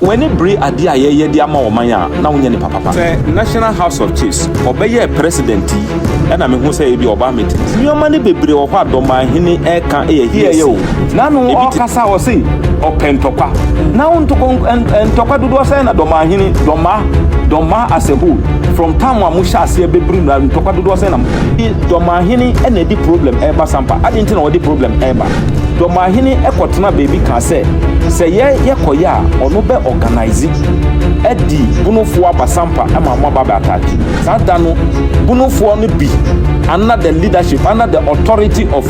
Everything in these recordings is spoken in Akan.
W'ani bere adeɛ a yɛyɛ de ama ɔman a, na wonyɛ nipa papa. Sɛ National House of Chiefs ɔbɛyɛɛ President yi ɛna mehu sɛ ebia ɔbaa meeting. Nneɛma no bebree wɔ hɔ a Dɔmahene ɛka ɛyɛ hearsay. O n'ano Ebi te. Ɔkasa ɔse ɔpɛ ntɔkwa na wo ntɔkwa ntɔkwa dodoɔ sɛn na Dɔmahene Dɔma Dɔma as a whole from time a mo hyɛ aseɛ bɛbiri no ntɔkwa dodoɔ sɛn na mo. Dɔmahene ɛna ɛde problem ɛba Sampa. Adɛn nti na ɔde problem ɛba? Dɔmahene ɛkɔtena baabi kaa sɛ sɛ yɛ yɛkɔyɛ a ɔno bɛ organise ɛdi Bonofoɔ aba Sampa ɛma mo aba abɛ attack. Saa da no Bonofoɔ no bi under the leadership, under the authority of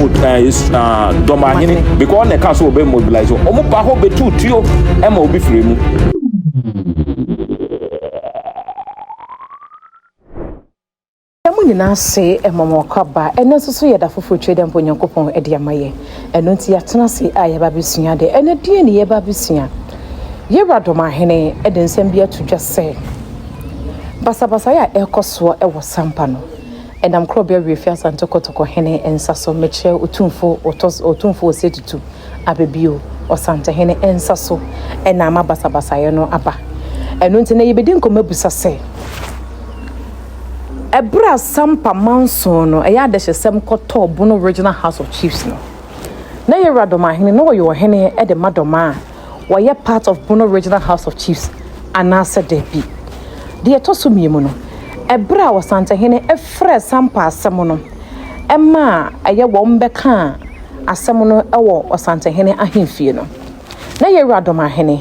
Dɔmahene, because ɔna ɛka so ɔbɛ mobilize, ɔmo ba hɔ bɛtu tuo ɛma obi firi mu. Mo nyinaa ase ma mo akwaaba. Ɛnnɛ nso so yɛ da foforɔ twa dɛ mpo Onyankopɔn de ama yɛ. Ɛno nti yɛatena ase a yɛba abɛsua adeɛ. Ɛnnɛ deɛn ne yɛba abɛsua? Yɛwura Dɔmahene de nsɛm bi ato dwa sɛ basabasayɛ a ɛrekɔ soɔ wɔ Sampa no, ɛnam Korɔbea Werɛfi Asante Kɔtɔkɔ hene nsa so, mekyerɛ Otumfo Otumfo Osei Tutu Ababio Ɔsantehene nsa so na ama basabasayɛ no aba. Ɛno nti na yɛbɛdi nkɔmmɔ abisa sɛ, Ɛberɛ a Sampa Manso no ɛyɛ adehyesɛm kɔtɔɔ Bono Regional House of Chiefs no, na Yɛwura Dɔmahene na ɔyɛ ɔhene de ma Dɔmaa a wɔyɛ part of Bono Regional House of Chiefs anaasɛ dabi. Deɛ ɛtɔ so mmiemu no, ɛberɛ a Ɔsantehene frɛɛ Sampa asɛm no maa ɛyɛ wɔn bɛkaa asɛm no wɔ Ɔsantehene ahemfie no, na Yɛwura Dɔmahene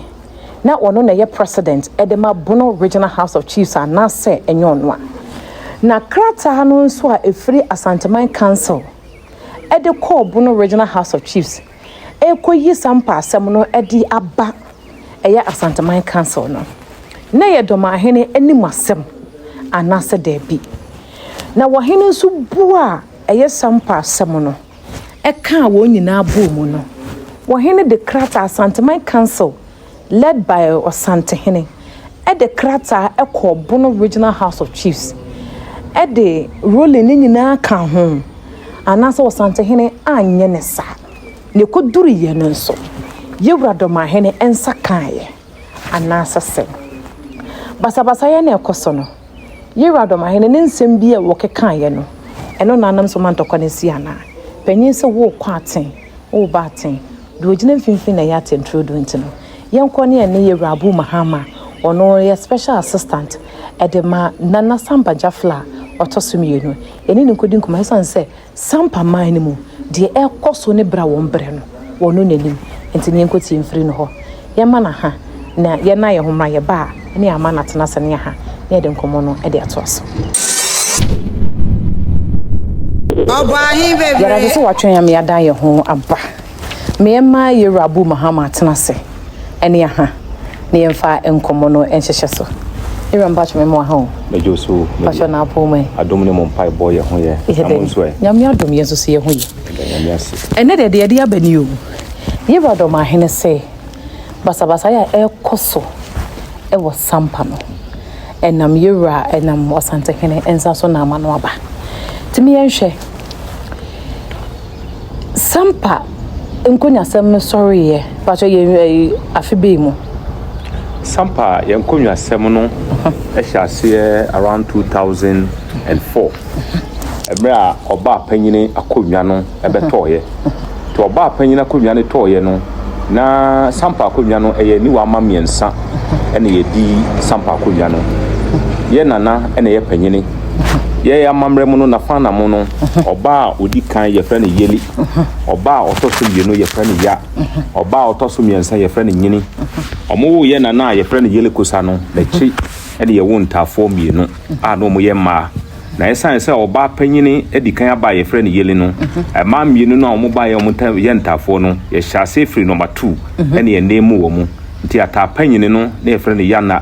na ɔno na ɛyɛ president de ma Bono Regional House of Chiefs anaasɛ ɛnyɛ ɔno a. Na krataa no nso a ɛfiri Asanteman Council de kɔɔ Bono Regional House of Chiefs ɛrekɔyi Sampa asɛm no de aba ɛyɛ Asanteman Council no, na ɛyɛ Dɔmahene anim asɛm anaasɛ daabi. Na wɔhene nso buaa ɛyɛ Sampa asɛm no ɛkaa wɔn nyinaa bɔɔ mu no, ɔhene de krataa, Asanteman Council led by Ɔsantehene, de krataa kɔɔ Bono Regional House of Chiefs de ruling no nyinaa kaa ho, anaasɛ Ɔsantehene anyɛ ne saa. Na ɛkɔduruiɛ no nso, Yɛwura Dɔmahene nsa kaeɛ, anaasɛ sɛn? Basabasayɛ no a ɛkɔ so no, Yɛwura Dɔmahene ne nsɛm bi a wɔkekaeɛ no, ɛno na anam so ma ntɔkwa no asi anaa? Panin sɛ worekɔ aten, woreba aten, deɛ ɔgyina mfimfini na ɛyɛ atɛntwerɛduro nti no, yɛnkɔ ne yɛne Yɛwura Abu Mahama, ɔno yɛ Special Assistant de ma Nana Samba Gyafla a ɔtɔ so mmienu, yɛne no nkɔdi nkɔmmɔ ɛsiane sɛ Sampa man no mu, deɛ ɛrekɔ so ne berɛ a wɔbrɛ no, wɔno n'anim. Enti ne yɛnkɔtie mfiri no hɔ. Yɛmma no ha, na yɛnna yɛn ho mmra. Yɛba a, ne yɛama no atena ase ne yɛaha, na yɛde nkɔmmɔ no de atoa so. Yɛda ase sɛ woatwɛn ama yɛadan yɛn ho aba. Ma yɛmma Yɛwura Abu Mahama atena ase ne yɛaha, na yɛmfa nkɔmmɔ no nhyehyɛ so. Yɛwura, mpakyɛ me mmoa ha o. Megye wo so o, me Mpakyɛ deɛ. na apɔw mu ɛ? Adom ne mo mpaebɔ yɛ ho yɛ, na mo nso ɛ? Nyame adom yɛn nso so yɛ ho yɛ. Yɛda Nyame ase. Ɛnnɛ deɛ, deɛ yɛde aba ni o. Yɛwura Dɔmahene se basabasayɛ a ɛrekɔ so wɔ Sampa no, ɛnam Yɛwura, ɛnam Ɔsantehene nsa so na ama no aba. Nti me yɛnhwɛ. Sampa nkonnwasɛm no sɔreeɛ, pakyɛ yɛn ɛyi afe bɛyi mu? Sampa yɛn nkonnwasɛm no hyɛ aseɛ around 2004 mmerɛ a ɔbaa panyini akonnwa no bɛtɔɔeɛ. Nti ɔbaa panyini akonnwa no tɔɔeɛ no, na Sampa akonnwa no ɛyɛ aniwa mma mmiɛnsa na yɛdi Sampa akonnwa no. Yɛ nana na ɛyɛ panyini. Yɛ amammerɛ mu no, Nafanamo no, ɔbaa a ɔdi kan yɛfrɛ no Yeli. Ɔbaa a ɔtɔ so mmienu yɛfrɛ no Ya. Ɔbaa a ɔtɔ so mmiɛnsa yɛfrɛ no Nyini. Wɔwoo yɛ nana a yɛfrɛ no Yeli Kosa no, n'akyi na yɛwoo ntaafoɔ mmienu a na wɔyɛ mmaa. Na ɛsiane sɛ ɔbaa panyini adi kan aba a yɛfrɛ no Yeli no, mmaa mmienu no a wɔbaeɛ a wɔyɛ ntaafoɔ no, yɛhyɛ aseɛ firi nɔma two na yɛn mu wɔn. Nti ataa panyini no na yɛfrɛ no Yanna,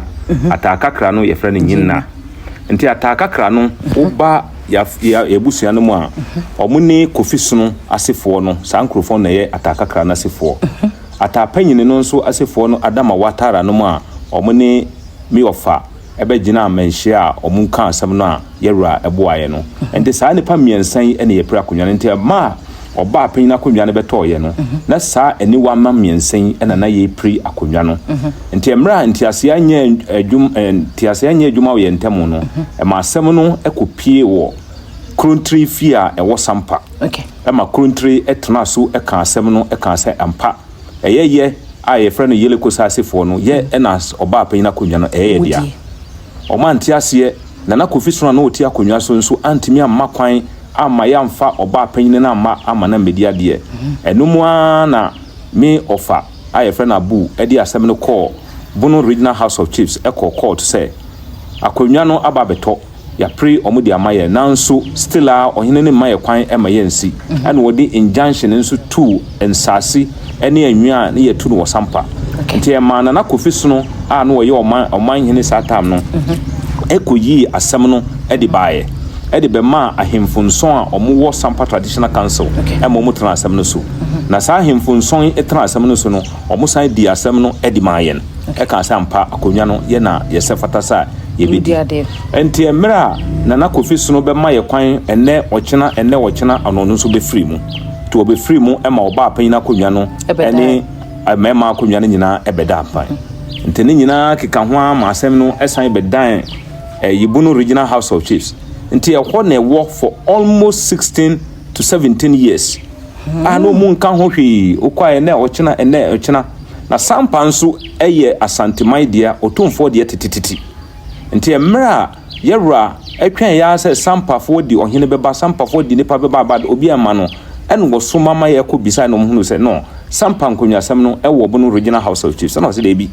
ataa kakra no yɛfrɛ no Nyinna. Nti ataa kakra no, woba yɛabusua no mu a, wɔn ne Kofi Sono asefoɔ no, saa nkurɔfoɔ no na ɛyɛ ataa kakra no asefoɔ. Ataa panyini no nso asefoɔ no Adama Watara nom a wɔn ne me ɔfa bɛgyinaa mmanhyia a wɔkaa asɛm no a yɛn wura boaeɛ no. Nti saa nnipa mmiɛnsa yi na yɛpere akonnwa no. Nti ɛmaa ɔbaa panyin akonnwa no bɛtɔɔeɛ no, na saa aniwa mma mmiɛnsa yi na na yɛrepiri akonnwa no. Nti mmerɛ a nteaseɛ anyɛ adwuma, nteaseɛ anyɛ adwuma wɔ yɛn ntam no, ɛma asɛm no kɔpie wɔ Krontire fie a ɛwɔ Sampa. Ɛma Krontire tenaa so kaa asɛm no kaa sɛ ampa, ɛyɛ yɛ a yɛfrɛ no Yele Kosasefoɔ no, yɛ na ɔbaa panyin akonnwa no, ɛyɛ yɛ dea. Wɔante aseɛ. Nana Kofi Sono a na ɔte akonnwa so nso antumi amma kwan amma yɛamfa ɔbaa panyin no amma amma no ammɛdi adeɛ. Ɛno mu ara na me ɔfa a yɛfrɛ no Abu de asɛm no kɔɔ Bono Regional House of Chiefs kɔɔ court sɛ akonnwa no aba abɛtɔ. Yɛapere wɔn de ama yɛn, nanso still ara ɔhene no mma yɛn kwan mma yɛnsi. Ɛna wɔde injunction nso tuu nsaase ne anwia a ne yɛtu no wɔ Sampa. Nti ɛmaa Nana Kofi Sono a na ɔyɛ ɔman ɔmanhene saa time no kɔyii asɛm no de baeɛ de bɛmaa ahemfo nson a wɔwɔ Sampa Traditional Council ma wɔtenaa asɛm no so. Na saa ahemfo nson yi tenaa asɛm no so no, wɔsan dii asɛm no de maa yɛn. Ɛkaa sɛ ampa akonnwa no yɛ na yɛsɛ fata sɛ a yɛbɛdi. Ɛnti mmerɛ a Nana Kofi Sono bɛma yɛ kwan ɛnnɛ ɔkyena ɛnnɛ ɔkyena ɔno ɔno nso bɛfiri mu. Nti ɔbɛfiri mu ma ɔbaa panyin akonnwa no ɛne mmarima akonnwa no nyinaa ɛbɛda mpan. Nti ne nyinaa keka ho ara ma asɛm no ɛsan bɛdan Yebono Regional House of Chiefs. Nti ɛhɔ na ɛwɔ for almost 16 to 17 years a na ɔmu nka ho hwee. Wokɔ a ɛnnɛ ɔkyena ɛnnɛ ɔkyena. Na Sampa nso yɛ Asanteman dea, Otumfoɔ deɛ tetetete. Nti mmerɛ a yɛwura twɛn yɛ ara sɛ Sampafoɔ di ɔhene bɛba, Sampafoɔ di nipa bɛba but obi amma no, ɛna wɔsoma ma yɛkɔ bisae na wɔhunuu sɛ no, Sampa nkonnwasɛm no wɔ Bono Regional House of Chiefs. Ɛna ɔse daabi,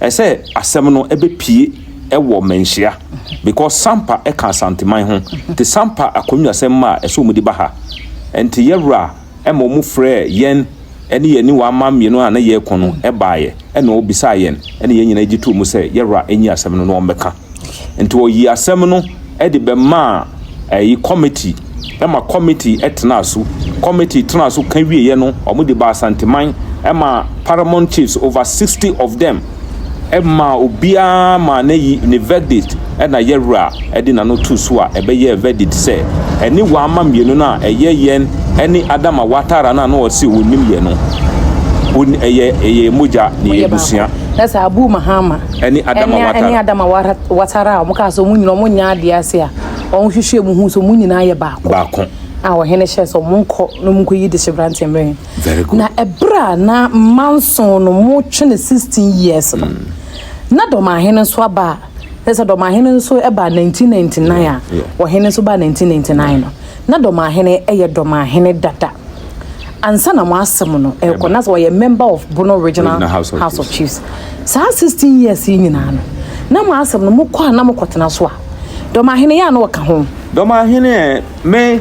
ɛsɛ asɛm no bɛpue wɔ Manhyia because Sampa ka Asanteman ho, nti Sampa akonnwasɛm ma a ɛsɛ wɔde ba ha. Nti yɛwura ma wɔfrɛɛ yɛn ne yɛn aniwa mma mmienu a na yɛreko no baeɛ, ɛnna wɔbisaa yɛn, ɛnna yɛn nyinaa gye too mu sɛ yɛn wura nyi asɛm no na ɔmmɛka. Nti wɔyii asɛm no de bɛmaa ɛyi kɔmiti, ɛma kɔmiti tenaa so. Kɔmiti tenaa so ka wieeɛ no, wɔde baa Asanteman, ɛma paramount chiefs over 60 of them Ɛmaa obiara maa n'ayi, ne verdict, ɛna Yɛwura de n'ano too so a ɛbɛyɛɛ verdict sɛ ɛne w'ama mmienu no a ɛyɛ yɛn ɛne Adama Watara no a na ɔse ɔnnim yɛn no, on, ɛyɛ ɛyɛ mogya ne yɛn abusua. Na sɛ Abu Mahama ɛne Adama Watara ɛne Adama Watara a wɔkaa sɛ wɔn nyinaa wɔn nyɛ adeɛ ase a wɔn hwehwɛ mu hu sɛ wɔn nyinaa yɛ baako. Baako. A ɔhene hyɛ sɛ wɔn nkɔ na wɔn nkɔ yi dehye mmerɛ yi. Very good. Na ɛberɛ a na manson no motwe no 16 years no, na Dɔmahene nso aba a, na sɛ Dɔmahene nso baa 1999 a, ɔhene nso baa 1999 no, na Dɔmahene yɛ Dɔmahene dada. Ansa na mo asɛm no ɛrekɔ, na sɛ ɔyɛ member of Bono Regional House of Chiefs. Saa 16 years yi nyinaa no, na mo asɛm no mokɔ a na mokɔtena so a, Dɔmahene yɛ a na ɔka ho. Dɔmahene, me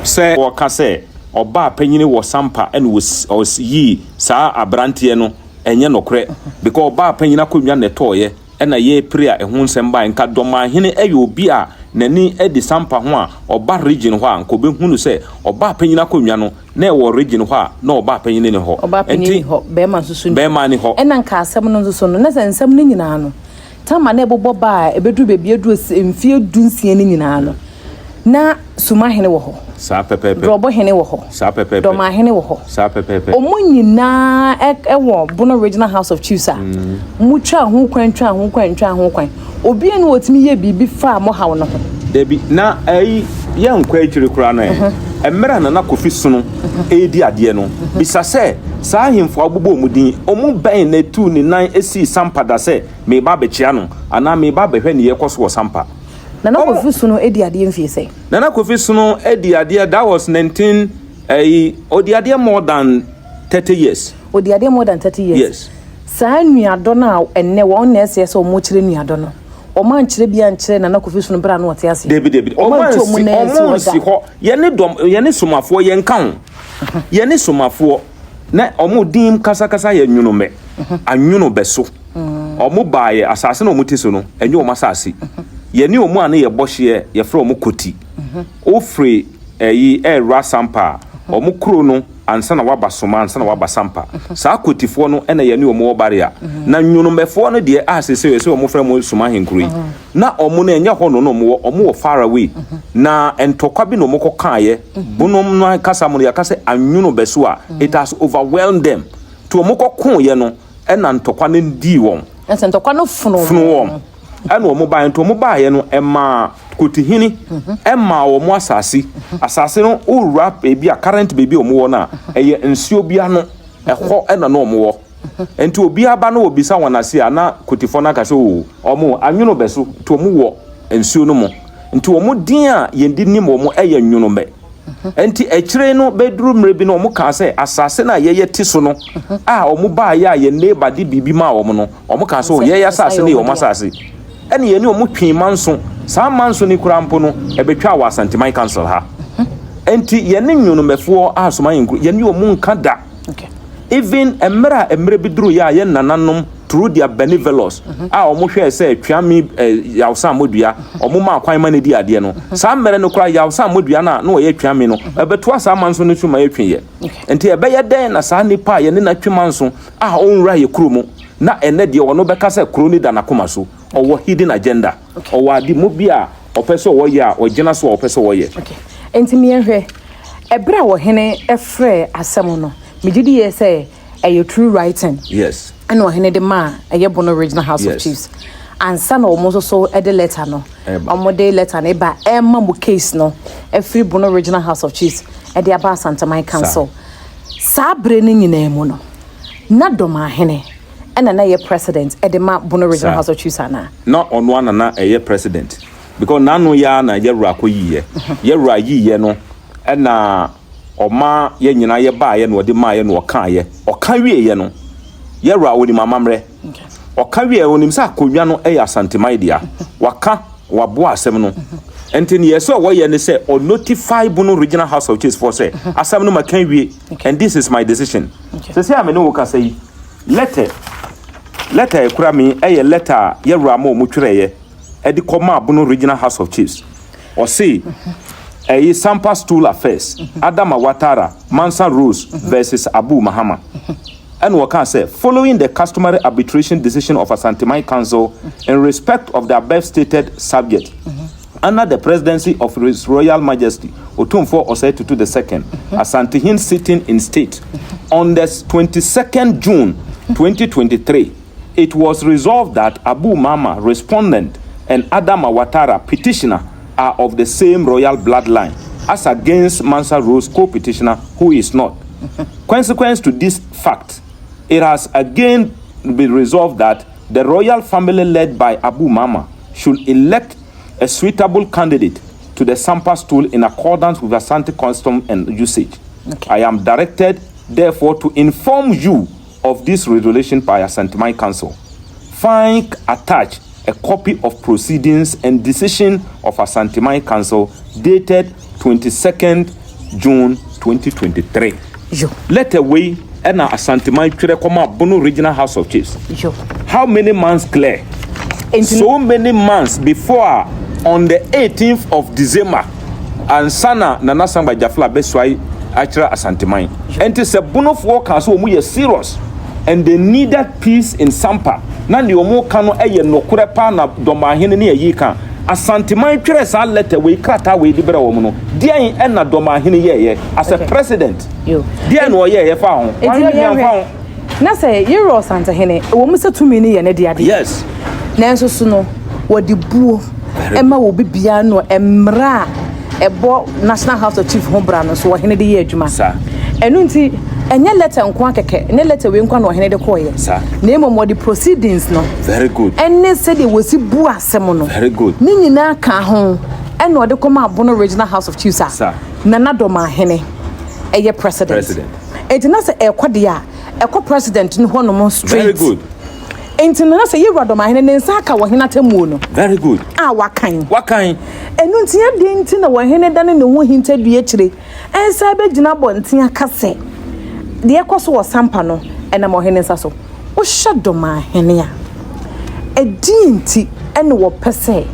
sɛ wɔka sɛ Ɔbaa panyini wɔ Sampa ɛna ɔyii saa abranteɛ no ɛnyɛ nɔkorɛ because ɔbaa panyini akonnwa na ɛtɔɔyɛ ɛna yɛpere a ɛho nsɛm baeɛ nka Dɔmahene ɛyɛ obi a n'ani ɛdi Sampa ho a ɔba region hɔ a nka ɔbɛhunu sɛ ɔbaa panyini akonnwa no na ɛwɔ region hɔ a na ɔbaa panyini ne hɔ Ɔbaa panyini ɛnti ni hɔ bɛɛma nso so ni bɛɛma ni hɔ. Ɛna nka asɛm no nso so no na sɛ nsɛm no nyinaa no Tama na ɛbobɔ ba a ɛbɛduru baabi aduru mfeɛ dunsia no nyinaa no Na Sumahene wɔ hɔ. Saa pɛpɛɛpɛ. Drɔbohene wɔ hɔ. Saa pɛpɛɛpɛ. Dɔmahene wɔ hɔ. Saa pɛpɛɛpɛ. Wɔn nyinaa wɔ Bono Regional House of Chiefs a motwaa ho kwan twaa ho kwan twaa ho kwan. Obiara nni hɔ a ɔtumi yɛɛ biribi faa mo haw no ho. Dabi, na ɛyi yɛnkɔ akyiri koraa no ɛ. Mmerɛ a Nana Kofi Sono redi adeɛ no, bisa sɛ saa ahemfo a wobobɔɔ wɔn din, wɔn bɛn na ɛtuu ne nan sii Sampa da sɛ mereba abɛkyea no anaa mereba abɛhwɛ nea ɛrekɔ so wɔ Sampa? Nana Kofi Sono adi adeɛ mfie sɛn? Nana Kofi Sono adi adeɛ that was 19 ɛyi ɔdi adeɛ more than 30 years. Ɔdi adeɛ more than 30 years. Yes. Saa nuadɔ no a ɛnnɛ wɔn na ɛsɛ sɛ wɔn kyerɛ nuadɔ no, wɔn ankyerɛ bi ankyerɛ Nana Kofi Sono berɛ a na ɔte aseɛ. Dabi dabi Wɔn wɔn antu ansi wɔn nan ansi wɔn hɔ ansi da. hɔ yɛne dɔm yɛne somafoɔ yɛn ka ho yɛne somafoɔ na wɔn din kasakasa yɛ nwonomɛ anwono bɛ so. Wɔn baeɛ, asase na wɔn te so no, ɛnyɛ wɔn asase. Yɛne wɔn a ne yɛ bɔ hyeɛ, yɛfrɛ wɔn Koti. Wofiri ɛyi ɛrewura Sampa a, wɔn kuro no ansa na waba Soma, ansa na waba Sampa. Saa Kotifoɔ no na yɛne wɔn wɔ barrier. Na Nwonomɛfoɔ no deɛ a seesei ɛsɛ wɔn frɛ wɔn Soma Ahenkuro yi, na wɔn no ɛnyɛ hɔ no na wɔn wɔ, wɔn wɔ far away. Na ntɔkwa bi na wɔn kɔ kaeɛ. Bonom no ankasa mu no yɛka sɛ Anwono bɛso a, it has overwhelmed them. Nti wɔn kɔ koeɛ no ɛna ntɔkwa no dii wɔn. Ɛsɛ ntɔkwa no fono wɔn. Ɛna wɔn baeɛ. Nti wɔn baeɛ no ɛmaa Kotihene maa wɔn asase. Asase no wowura baabi a current baabi a wɔn wɔ no a, ɛyɛ nsuo bi ano. Ɛhɔ na na wɔn wɔ. Nti obiara ba na wɔbisa wɔn ase a, na Kotifoɔ no aka sɛ oo, wɔn anwono bɛ so, nti wɔn wɔ nsuo no mu. Nti wɔn din a yɛn de nim wɔn yɛ Nwonobɛ. Nti akyire no bɛduru mmerɛ bi no wɔn kaa sɛ asase no a yɛyɛ te so no a wɔn baeɛ a yɛn neighbor de biribi maa wɔn no, wɔn kaa sɛ oo, yɛyɛ asase no yɛ wɔn asase. Ɛne yɛne wɔn twee manso. Saa manso no koraa mpo no, ɛbɛtwaa wɔ Asanteman Council ha. Enti yɛne nnwonomɛfoɔ a soma yɛn kuro, yɛne wɔn nka da. Even mmerɛ a mmerɛ bi duruiɛ a yɛn nananom through their benevolence a wɔn hwɛɛ sɛ Tweame eh, Yawsa Modua, wɔn maa kwan ma no di adeɛ no, saa mmerɛ no koraa Yawsa Modua no a na ɔyɛ Tweame no, ɛbɛtoa saa manso no so ma yɛtweeɛ. Enti ɛbɛyɛ dɛn na saa nipa a yɛne no atwe manso a ɔnwura yɛ kuro mu na ɛnɛ deɛ ɔno bɛka sɛ kuro no da n'akoma so, ɔwɔ hidden agenda, ɔwɔ ade mu bi a ɔpɛ sɛ ɔyɛ a ɔgyina so a ɔpɛ sɛ ɔyɛ. Okay. Enti miɛnhwɛ, ɛberɛ a ɔhene frɛɛ asɛm no, megye di yɛ sɛ ɛyɛ true writing. Yes. Ɛna ɔhene de maa ɛyɛ Bono Regional House yes. of Chiefs. Ansa na wɔn nso so de letter no, wɔn de letter no ba ɛma mo case no ɛfiri Bono Regional House of Chiefs ɛde aba Asanteman Council. Saa bere no nyinaa mu no, na Dɔmahene na na ɛyɛ president de ma Bono Regional House of Chiefs anaa? Na ɔno ara na na ɛyɛ president because n'ano yi ara na Yɛwura kɔyiiɛ. Yɛwura yiiɛ no ɛna ɔma yɛn nyinaa yɛbaeɛ na ɔde maeɛ na ɔkaeɛ. Ɔka wieeɛ no, Yɛwura ɔnim amammerɛ. Ɔka wieeɛ ɔnim sɛ akonnwa no yɛ Asanteman dea. Waka, waboa asɛm no. Nti neɛ ɛsɛ ɔyɛ ne sɛ ɔ notify Bono Regional House of Chiefs foɔ sɛ asɛm no maka awie and this is my decision. Sɛsɛ a me ne wo kasa yi, letter letter a ɛkura me yɛ letter a yɛwura ma ɔmo twerɛeɛ ɛde kɔmaa Bono Regional House of Chiefs. Ɔse ɛyi Sampa Stool Affairs, Adama Watara, Mansa Rose versus Abu Mahama. Ɛna ɔkaa sɛ, Following the customary arbitration decision of Asanteman Council in respect of the above stated subject, under the presidency of His Royal Majesty Otumfoɔ Osei Tutu the Second, Asantehene sitting in state, on the 22nd June 2023, it was resolved that Abu Mama, respondent, and Adama Watara, petitioner, are of the same royal bloodline, as against Mansa Rose, co-petitioner, who is not. Consequence to this fact, it has again been resolved that the royal family led by Abu Mama should elect a suitable candidate to the Sampa stool in accordance with Asante custom and usage. Okay. I am directed, therefore, to inform you of this resolution by Asanteman Council. Find attached a copy of proceedings and decision of Asanteman Council dated 22nd June 2023. Yo. Letter wei ɛna Asanteman twerɛ kɔma Bono Regional House of Chiefs. Yo. How many months clear? Enti So many months before a on the 18th of December ansa na Nana Sangba Jafla bɛsuae akyerɛ Asanteman. Enti sɛ Bonofoɔ kaa sɛ wɔn yɛ serious and they needed peace in Sampa na deɛ wɔn ka no yɛ nokorɛ paa na Dɔmahene ne ayi ka Asanteman twerɛ saa letter wei krataa wei de brɛ wɔn no, deɛn ɛna Dɔmahene yɛɛyɛ as a Okay. president? Yo. Deɛn na ɔyɛɛyɛ faa ho? Enti Wanyɛ hwee amfa yɛhwɛ ho. na sɛ yɛwura Ɔsantehene, ɛwɔ mu sɛ tumi no yɛ ne dea deɛ, Yes. nanso so no wɔde buo ma obi biara no mmara a ɛbɔ National House of Chiefs ho bra no so ɔhene de yɛ adwuma. Saa. Ɛno nti ɛnyɛ letter nko ara kɛkɛ, ɛnyɛ letter wei nko ara na ɔhene de kɔeɛ. Saa. Na mmom wɔde proceedings no Very good. ɛne sɛdeɛ wɔsi bu asɛm no Very good. ne nyinaa ka ho ɛna ɔde kɔmaa Bono Regional House of Chiefs a Saa. Nana Dɔmahene ɛyɛ president. President. Enti na sɛ ɛkɔ deɛ a, ɛkɔ president no hɔnom straight. Very good. Enti no na sɛ Yewura Dɔmahene ne nsa aka ɔhene atemmuo no. Very good. A wakan. Wakan. Ɛno nti adɛn nti na ɔhene dane ne ho hintadua akyire nsan bɛgyina abɔnten aka sɛ deɛ ɛkɔ so wɔ Sampa no ɛnam ɔhene nsa so? Wohwɛ Dɔmahene a, ɛdeɛn nti na wɔpɛ sɛ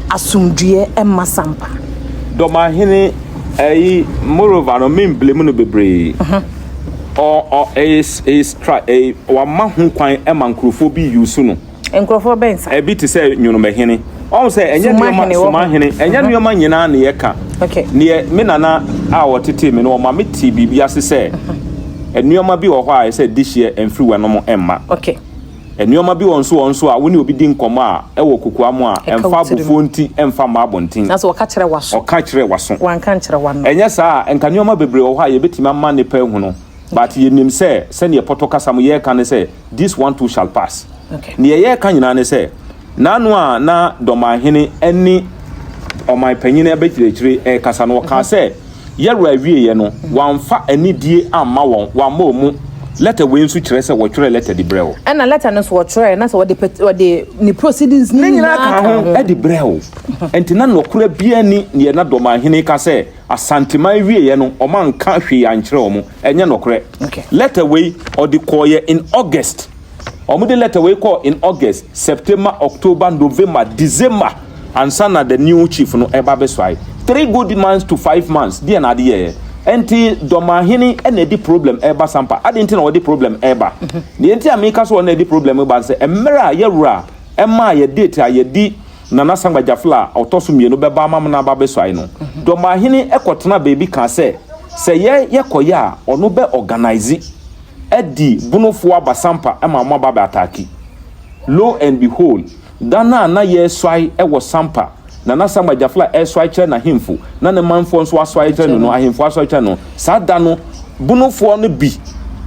asomdwoeɛ mma Sampa? Dɔmahene Ɛyi moreover no me blame no bebree. Ɔ ɔ is is try ɛyi wama ho kwan ɛma nkurɔfoɔ bi use no. Nkurɔfoɔ bɛn sa? Ɛbi te sɛ Nwonomahene. Ɔhu sɛ ɛnyɛ nneɛma Sumahene ɛnyɛ mhm. nneɛma nyinaa na yɛka. Okay. Neɛ me nana a ɔtetee me no ɔma me te biribi ase sɛ mhm. nneɛma bi wɔ hɔ a ɛsɛ dehyeɛ mfiri w'anom mma. Okay. Nneɛma bi wɔ nso wɔ nso a wo ne obi di nkɔmmɔ a ɛwɔ kokoa mu a ɛmfa abufuo nti ɛmfa mma abɔnten. Nanso ɔka kyerɛ w'aso. Ɔka kyerɛ w'aso. Wanka nkyerɛ w'ano. Ɛnyɛ saa a nka nneɛma bebree wɔ hɔ a yɛbɛtumi ama nnipa ahunu but yɛnim sɛ sɛdeɛ pɔtɔ kasa mu yɛreka ne sɛ This one too shall pass. Neɛ yɛreka nyinaa ne sɛ, n'ano a na Dɔmanhene ne ɔman panyin abɛkyerɛkyire rekasa no, ɔkaa sɛ, Yɛwura awieɛ no, wamfa anidie amma wɔn, wamma wɔn mu. Lɛtɛ wei nso kyerɛ sɛ wɔtwerɛɛ lɛtɛ de brɛɛ wo. Ɛna lɛtɛ no nso wɔtwerɛɛ na sɛ wɔde pet wɔde ne proceedings ne nyinaa ka ho de brɛɛ wo. Nti na nɔkorɛ biara nni neɛ na Dɔmanhene ka sɛ Asanteman wieɛ no wɔanka hwee ankyerɛ wɔn. Ɛnyɛ nɔkorɛ. Letter wei ɔde kɔɔyɛ in August. Wɔn de letter wei kɔɔ in August, September, October, November, December ansa na the new chief no ɛba bɛsuae. 3 good months to 5 months deɛ na ade yɛɛ. Ɛnti Dɔmahene ɛna ɛde problem ɛba Sampa. Ade nti na ɔde problem ɛba? Deɛ nti a meka sɛ ɔna ɛde problem ba sɛ mmerɛ a yɛwura ɛmaa yɛ date a yɛdi Nana Sangba Gyafla a ɔtɔ so mmienu bɛba Amamena aba abɛsuae no, Dɔmahene kɔtenaa baabi kaa sɛ, sɛ yɛ yɛkɔyɛ a, ɔno bɛ organise adi Bonofoɔ aba Sampa ma wɔn aba abɛ ataaki. Lo and behold, da no a na yɛresuae wɔ Sampa, Nana Sangba Gyafla resuae kyerɛ n'ahemfo, na ne manfoɔ nso asuae kyerɛ no no, ahemfo asuae kyerɛ no, saa da no, Bonofoɔ no bi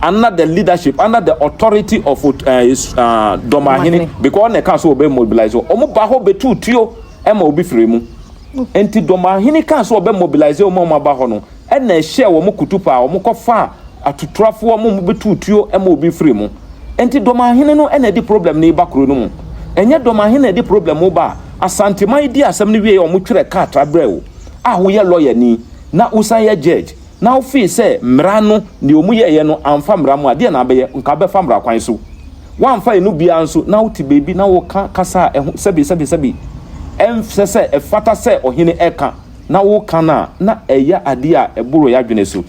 under the leadership, under the authority of uh, uh, Dɔmahene, because ɔna ɛka so ɔbɛ mobilize, wɔn ba hɔ bɛtu tuo ɛma obi firi mu. Nti Dɔmahene kaa so ɔbɛ mobilize wɔn a wɔn aba hɔ no, ɛna ɛhyɛ wɔn kutu paa, wɔn kɔfa atuturafoɔ wɔn bɛtu tuo ɛma obi firi mu. Nti Dɔmahene no ɛna ɛde problem no ba kuro no mu. Ɛnyɛ Dɔmahene na ɛde problem ba a, Asanteman di asɛm no wie wɔn twerɛ krataa brɛ wo a woyɛ lawyer ni na wosan yɛ judge. na wofii sɛ mmara no, deɛ wɔn yɛeɛ no amfa mmara mu a, deɛ na abɛyɛ? Nka wobɛfa mmara kwan so. Woamfa emu biara nso, na wote baabi na woka kasa a ɛho sɛbi sɛbi sɛbi ɛnsɛ sɛ ɛfata sɛ ɔhene ɛka na woka no a, na ɛyɛ adeɛ a ɛboro yɛadwene so.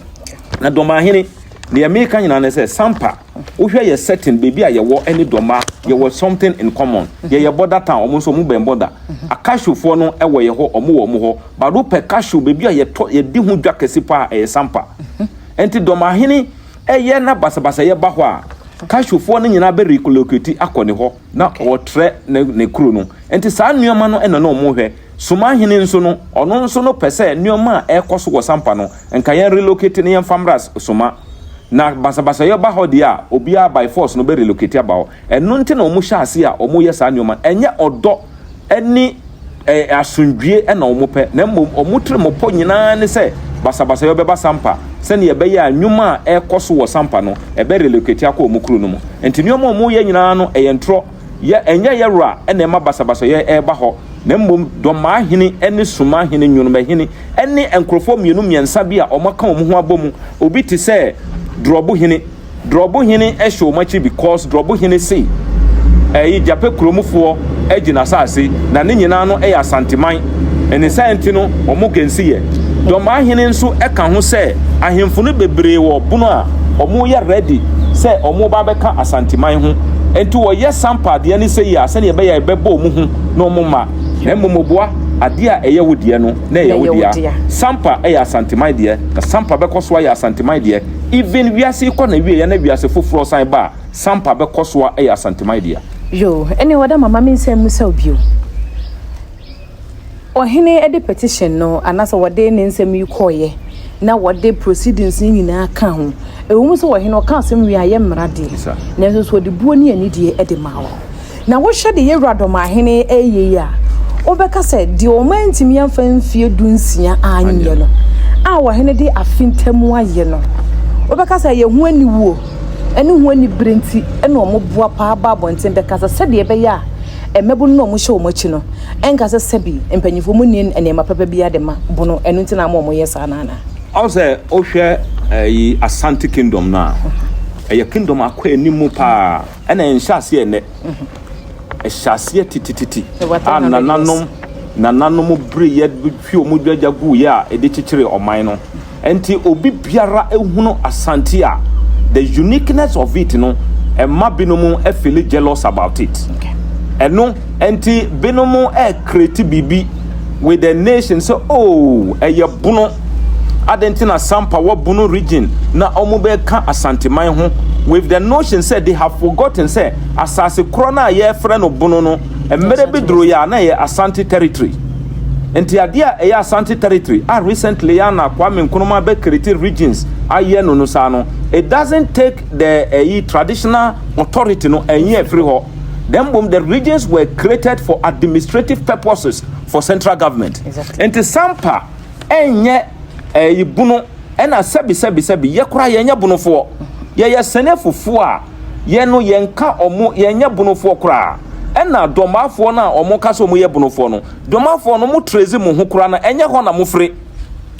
Na Dɔmahene, deɛ meka nyinaa ne sɛ, Sampa, wohwɛ yɛ setting, baabi a yɛwɔ ne Dɔma, yɛwɔ something in common. Yɛyɛ border town, wɔn nso wɔn bɛn border. Akashofoɔ no wɔ yɛ hɔ, wɔn wɔ wɔn hɔ. But wopɛ cashew baabi a yɛtɔ yɛdi ho dwa kɛse paa ɛyɛ Sampa. Nti Dɔmahene ɛyɛ na basabasayɛ ba hɔ a, cashewfoɔ no nyinaa bɛ relocate akɔ ne hɔ na ɔtrɛ ne ne kuro no. Nti saa nneɛma no ɛna na wɔn hwɛ. Somahene nso no, ɔno nso no pɛ sɛ nneɛma a ɛrekɔ so wɔ Sampa no, nka yɛn relocate na yɛmfa mmra Soma. Na basabasayɛ ba hɔ deɛ a, obiara by force no bɛ relocate aba hɔ. Ɛno nti na wɔhyɛ ase a wɔyɛ saa nneɛma. Ɛnyɛ ɔdɔ ne asomdwie na wɔpɛ, na mmom wɔn tirimopɔ nyinaa ne sɛ basabasayɛ bɛba Sampa sɛnea ɛbɛyɛ a nnwuma a ɛrekɔ so wɔ Sampa no, ɛbɛ relocate akɔ wɔn kuro no mu. Nti nneɛma a wɔyɛ nyinaa no, ɛyɛ ntorɔ. Yɛ, ɛnyɛ yɛ wura na ɛma basabasayɛ reba hɔ, na mmom Dɔmmaahene ne Sumahene, Nwonomahene ne nkurɔfoɔ mmienu mmiɛnsa bi a wɔaka wɔn ho abɔ mu, obi te sɛ Dorɔbohene. Drɔbo hene hyɛ wɔn akyi because Drɔbo hene se ɛyi Gyapɛ kurom foɔ agyi n'asase na ne nyinaa no yɛ Asanteman ne saa nti no wɔn gensi yɛ. Dɔmaa hene nso ka ho sɛ ahemfo no bebree wɔ bono a wɔn yɛ ready sɛ wɔn ba abɛka Asanteman ho nti wɔyɛ sampa adeɛ no sɛyi a sɛdeɛ ɛbɛyɛ a ɛbɛbɔ wɔn hu na wɔn mma na mmom oboa adeɛ a ɛyɛ wo deɛ no na ɛyɛ wo dea. Sampa yɛ Asanteman deɛ na Sampa bɛkɔ so ayɛ Asanteman deɛ. Even wiase yi kɔ n'awieɛ na wiase foforɔ san ba a, Sampa bɛkɔ so a ɛyɛ Asanteman dea. Yoo, ɛne ɔda mama me nsa mmisa wo bio. Ɔhene de petition no anaasɛ wɔde ne nsɛm yi kɔeɛ na wɔde proceedings no nyinaa ka ho. Ɛwɔ mu sɛ ɔhene ɔka asɛm wie a ɛyɛ mmara deɛ, nanso nso ɔde buo ne anidie de maa wo. Na wohwɛ deɛ Yɛwura Dɔmahene reyɛ yi a, wobɛka sɛ deɛ wɔantumi amfa mfeɛ dunsia anyɛ no, a ɔhene de afe ntam ayɛ no, wobɛka sɛ ɛyɛ ho aniwuo ne ho anibere nti na wɔboa paa ba abɔnten bɛkasa sɛdeɛ ɛbɛyɛ a mmabunu no a wɔhyɛ wɔn akyi no nka sɛ sɛbi mpanyinfoɔ mu nni nneɛma papa biara de ma bono, ɛno nti na ama wɔyɛ saa no anaa? Ɔn sɛ wohwɛ ɛyi Asante Kingdom no a, ɛyɛ kingdom akɔ anim paa. Ɛna ɛnhyɛ aseɛ nnɛ. Ɛhyɛ aseɛ titititi a nananom nananom bereeɛ hwie wɔn dwagya guiɛ a ɛde kyekyeree ɔman no. Nti obi biara hunu Asante a, the uniqueness of it no, ɛma binom feeli jealous about it. Ɛno nti binom ɛrecreate biribi with the nation sɛ oh, ɛyɛ Bono. Adɛn nti na Sampa wɔ Bono region na wɔn bɛka Asanteman ho with the notion sɛ they have forgotten sɛ asase korɔ no a yɛrefrɛ no Bono no, mmerɛ bi duruiɛ a na ɛyɛ Asante territory. Nti adeɛ a ɛyɛ Asante territory a recently a na Kwame Nkrumah bɛ create regions ayɛ no no saa no, it doesn't take the ɛyi traditional authority no ɛnyi afiri hɔ. Then mmom the regions were created for administrative purposes for central government. Exactly. Nti Sampa ɛnyɛ ɛyi Bono ɛna sɛbi sɛbi sɛbi yɛ koraa yɛnyɛ Bonofoɔ. Yɛyɛ Sɛnɛfofoɔ a yɛn no yɛnka ɔmo yɛnyɛ Bonofoɔ koraa. Ɛna Dɔmaafoɔ no a ɔmo ka sɛ ɔmo yɛ Bonofoɔ no, Dɔmaafoɔ no mo trace mo ho koraa no ɛnyɛ hɔ na mo firi.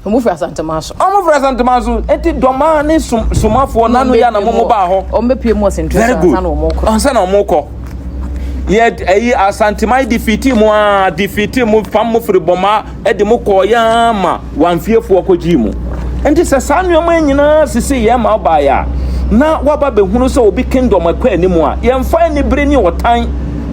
Ɔmo firi Asanteman so. Ɔmo firi Asanteman so. Nti Dɔmaa ne som Somafoɔ no ano yɛ na mo mo baa hɔ. Ɔmo bɛpue mu wɔ Sentire Very so good. ansa na ɔmo kɔ. Ansa na ɔmo kɔ. Yɛ ɛyi Asanteman defeat mo aa defeat mo pam mo firi Bɔmaa ɛde mo kɔɔ yɛ ara ma Wamfiefoɔ kɔgyee mo. Nti sɛ saa nneɛma yi nyinaa sisi yɛn ma wobaeɛ a, na woaba bɛhunu sɛ obi kingdom ɛkɔ anim a, yɛmfa anibere ne ɔtan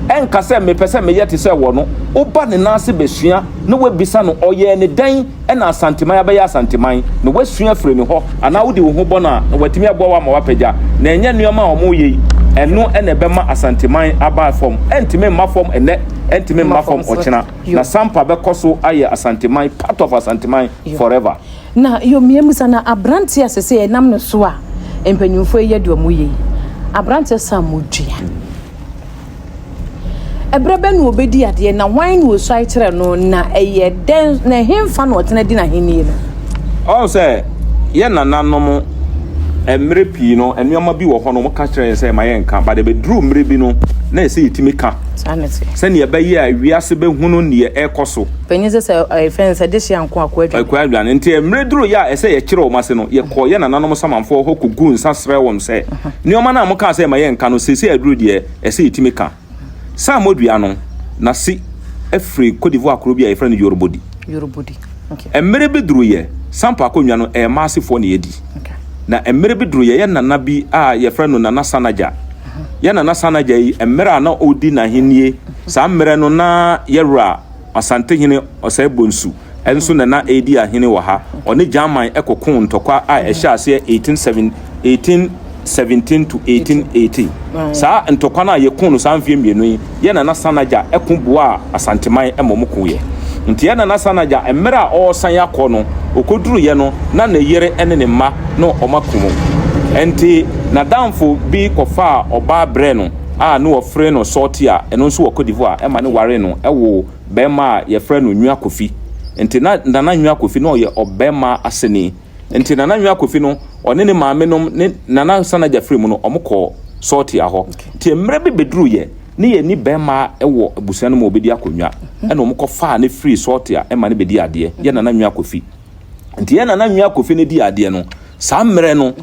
ɛnka sɛ mepɛ sɛ meyɛ te sɛ wɔ no. Woba ne nan ase bɛsua na woabisa no ɔyɛɛ ne dɛn na Asanteman abɛyɛ Asanteman, na woasua afiri ne hɔ, anaa wode wo ho bɔ no a, na watumi aboa wo ama woapagya. Na ɛnyɛ nneɛma a wɔreyɛ yi, ɛno na ɛbɛma Asanteman aba fam. Ɛntumi mma fam ɛnnɛ, ɛntumi mma fam ɔkyena. Na Sampa bɛkɔ so ayɛ Asanteman, part of Asanteman forever. Na yo mmiɛnmusa na abranteɛ a sɛsɛ ɛnam ne so a mpanyinfoɔ yi yɛ deɛ wɔn yɛ yi, abranteɛ Sam Odua. Ɛberɛ bɛn na ɔbɛdi adeɛ, na hwan na ɔsuae kyerɛɛ no, na ɛyɛ dɛn, na ɛhefa na ɔtena di n'ahennie no? Ɔhu sɛ yɛn nananom mmerɛ pii no nneɛma bi wɔ hɔ no wɔka kyerɛ yɛn sɛ ma yɛnka, but ɛbɛduru mmerɛ bi no na ɛsɛ yɛtumi ka Saa na ɛteɛ. sɛdeɛ ɛbɛyɛ a wiase bɛhunu neɛ ɛrekɔ so. Panyin sɛ sɛ ɛyɛ fɛn sɛ dehye anko akoa adwane. Akoa adwane. Nti mmerɛ duru yɛ a ɛsɛ yɛkyerɛ wɔn ase no, yɛkɔɔ yɛn nananom samanfoɔ hɔ kɔguu nsa srɛɛ wɔn sɛ nneɛma no a mokaa sɛ ma yɛnka no seesei aduru deɛ ɛsɛ yɛtumi ka. Saamo dua no, n'ase firi Cote d'Ivoire kuro bi a yɛfrɛ no Yorobodi. Yorobodi. Okay. Mmerɛ bi duruiɛ, Sampa akonnwa no, ɛyɛ Maasefoɔ na yɛdi. Okay. Na mmerɛ bi duruiɛ, yɛn nana bi a yɛfrɛ no Nana Sanagya. Yɛn Nana Sanagya yi, mmerɛ a na ɔredi n'ahennie, saa mmerɛ no na yɛwura Asantehene Ɔsɛe Bonsu nso na na ɛredi ahene wɔ ha. Ɔne Gyaman kɔkoo ntɔkwa a ɛhyɛɛ aseɛ 1817 to 1818. Saa ntɔkwa no a yɛkoo no saa mfeɛ mmienu yi, yɛn Nana Sanagya ko boaa Asanteman ma wɔkoeɛ. Nti yɛn Nana Sanagya, mmerɛ a ɔresan akɔ no, ɔkɔduruiɛ no, na ne yere ne ne mma na wɔako mu. Nti n'adamfo bi kɔfaa ɔbaa brɛɛ no a na wɔfrɛ no Sɔɔtia, ɛno nso wɔ Cote d'Ivoire, ɛma no waree no woo barima a yɛfrɛ no Nwia Kofi. Nti na Nana Nwia Kofi na ɔyɛ ɔbarima aseni. Nti Nana Nwia Kofi no, ɔne ne maame nom ne Nana Sanagya firi mu no, wɔn kɔɔ Sɔɔtia hɔ. Nti mmerɛ bi bɛduruiɛ, ne yɛnni barima wɔ abusua no mu a ɔbɛdi akonnwa. Ɛna wɔn kɔfaa no firii Sɔɔtia ma no bɛdii adeɛ, yɛ Nana Nwia Kofi. Nti yɛ Nana Nwia Kofi no dii adeɛ no, saa mmerɛ no,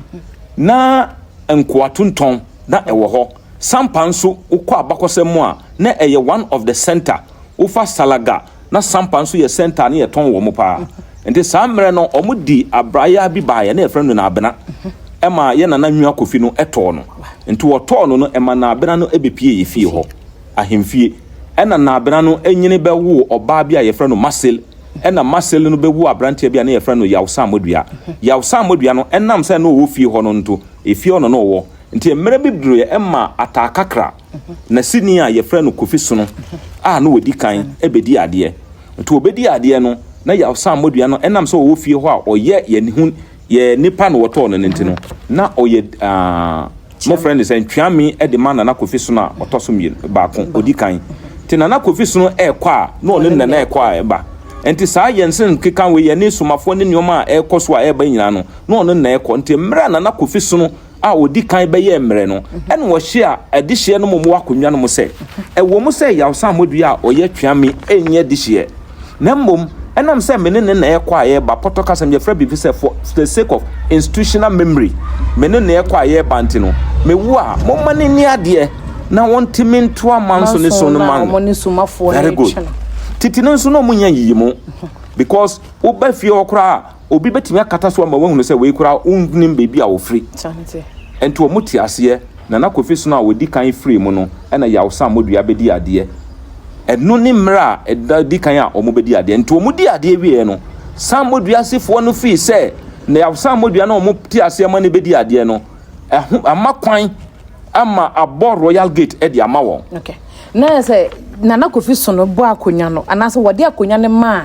na nkoatontɔn na ɛwɔ hɔ. Sampa nso wokɔ abakɔsɛm mu a na ɛyɛ one of the center, wofa Salaga na Sampa nso yɛ center a na yɛtɔn wɔ mo paa. Nti saa mmerɛ no wɔn di abrayaa bi baeɛ na yɛfrɛ no Naabena ɛma yɛ Nana Nwia Kofi no tɔɔ no. Nti wɔtɔɔ no no ɛma Naabena no bɛpie yɛ fie hɔ, ahemfie. Ɛna Naabena no nyini bɛwoo ɔbaa bi a yɛfrɛ no Masel ɛna Masel no bɛwoo abranteɛ bi a na yɛfrɛ no Yaw Saamodua. Yaw Saamodua no ɛnam sɛ na ɔwɔ fie hɔ no nto efie hɔ na na ɔwɔ. Nti mmerɛ bi duruiɛ ɛma Ataa Kakra n'aseni a yɛfrɛ no Kofi Sono a na ɔdi kan bɛdi adeɛ. Nti ɔbɛdi adeɛ no, na Yaw Sammɔdua no ɛnam sɛ ɔwɔ fie hɔ a ɔyɛ yɛn ho yɛ nipa na wɔtɔɔ no no nti no, na ɔyɛ ah, mofrɛ no sɛ ntweame de ma Nana Kofi Sono a ɔtɔ so mmienu baako ɔdi kan. Nti Nana Kofi Sono ɛrekɔ a na ɔne Nana ɛrekɔ a ɛba. Nti saa yɛn se nkeka wei yɛne somafoɔ ne nneɛma a ɛrekɔ so a ɛreba nyinaa no, na ɔne na ɛrekɔ. Nti mmerɛ a Nana Kofi Sono a ɔdi kan bɛyɛɛ mmerɛ no, ɛna ɔhyɛɛ adehyeɛ no mom wɔ akonnwa no mu sɛ, Ɛwɔ mu sɛ Yaw Sammɔdua a ɔyɛ Tweame nyɛ dehyeɛ, na mmom ɛnam sɛ me ne no na ɛrekɔ a yɛreba, pɔtɔ kasa mu yɛfrɛ biribi sɛ for the sake of institutional memory, me ne no ɛrekɔ a yɛreba nti no, mewu a, momma no nni adeɛ na ɔntumi ntoa manso ne so no ma no. Very good. Tete no nso na wɔn nyɛ nyiyimu because woba fie hɔ koraa a, obi bɛtumi akata so ama woahunu sɛ wei koraa wonnim baabi a wɔfiri. Nti wɔn te aseɛ. Nana Kofi Sono a wɔdi kan firii mu no ɛna Yaw Sammodua bɛdi adeɛ. Ɛno ne mmerɛ a ɛda di kan a wɔn bɛdi adeɛ. Nti wɔn di adeɛ wieɛ no, Sammodua asefoɔ no fii sɛ na Yaw Sammodua no a wɔn te aseɛ ma no bɛdi adeɛ no, ɛho ama kwan ama abɔ Royal Gate de ama wɔn. Okay. Na yɛ sɛ Nana Kofi Sono bɔ akonnwa no anaasɛ wɔde akonnwa no maa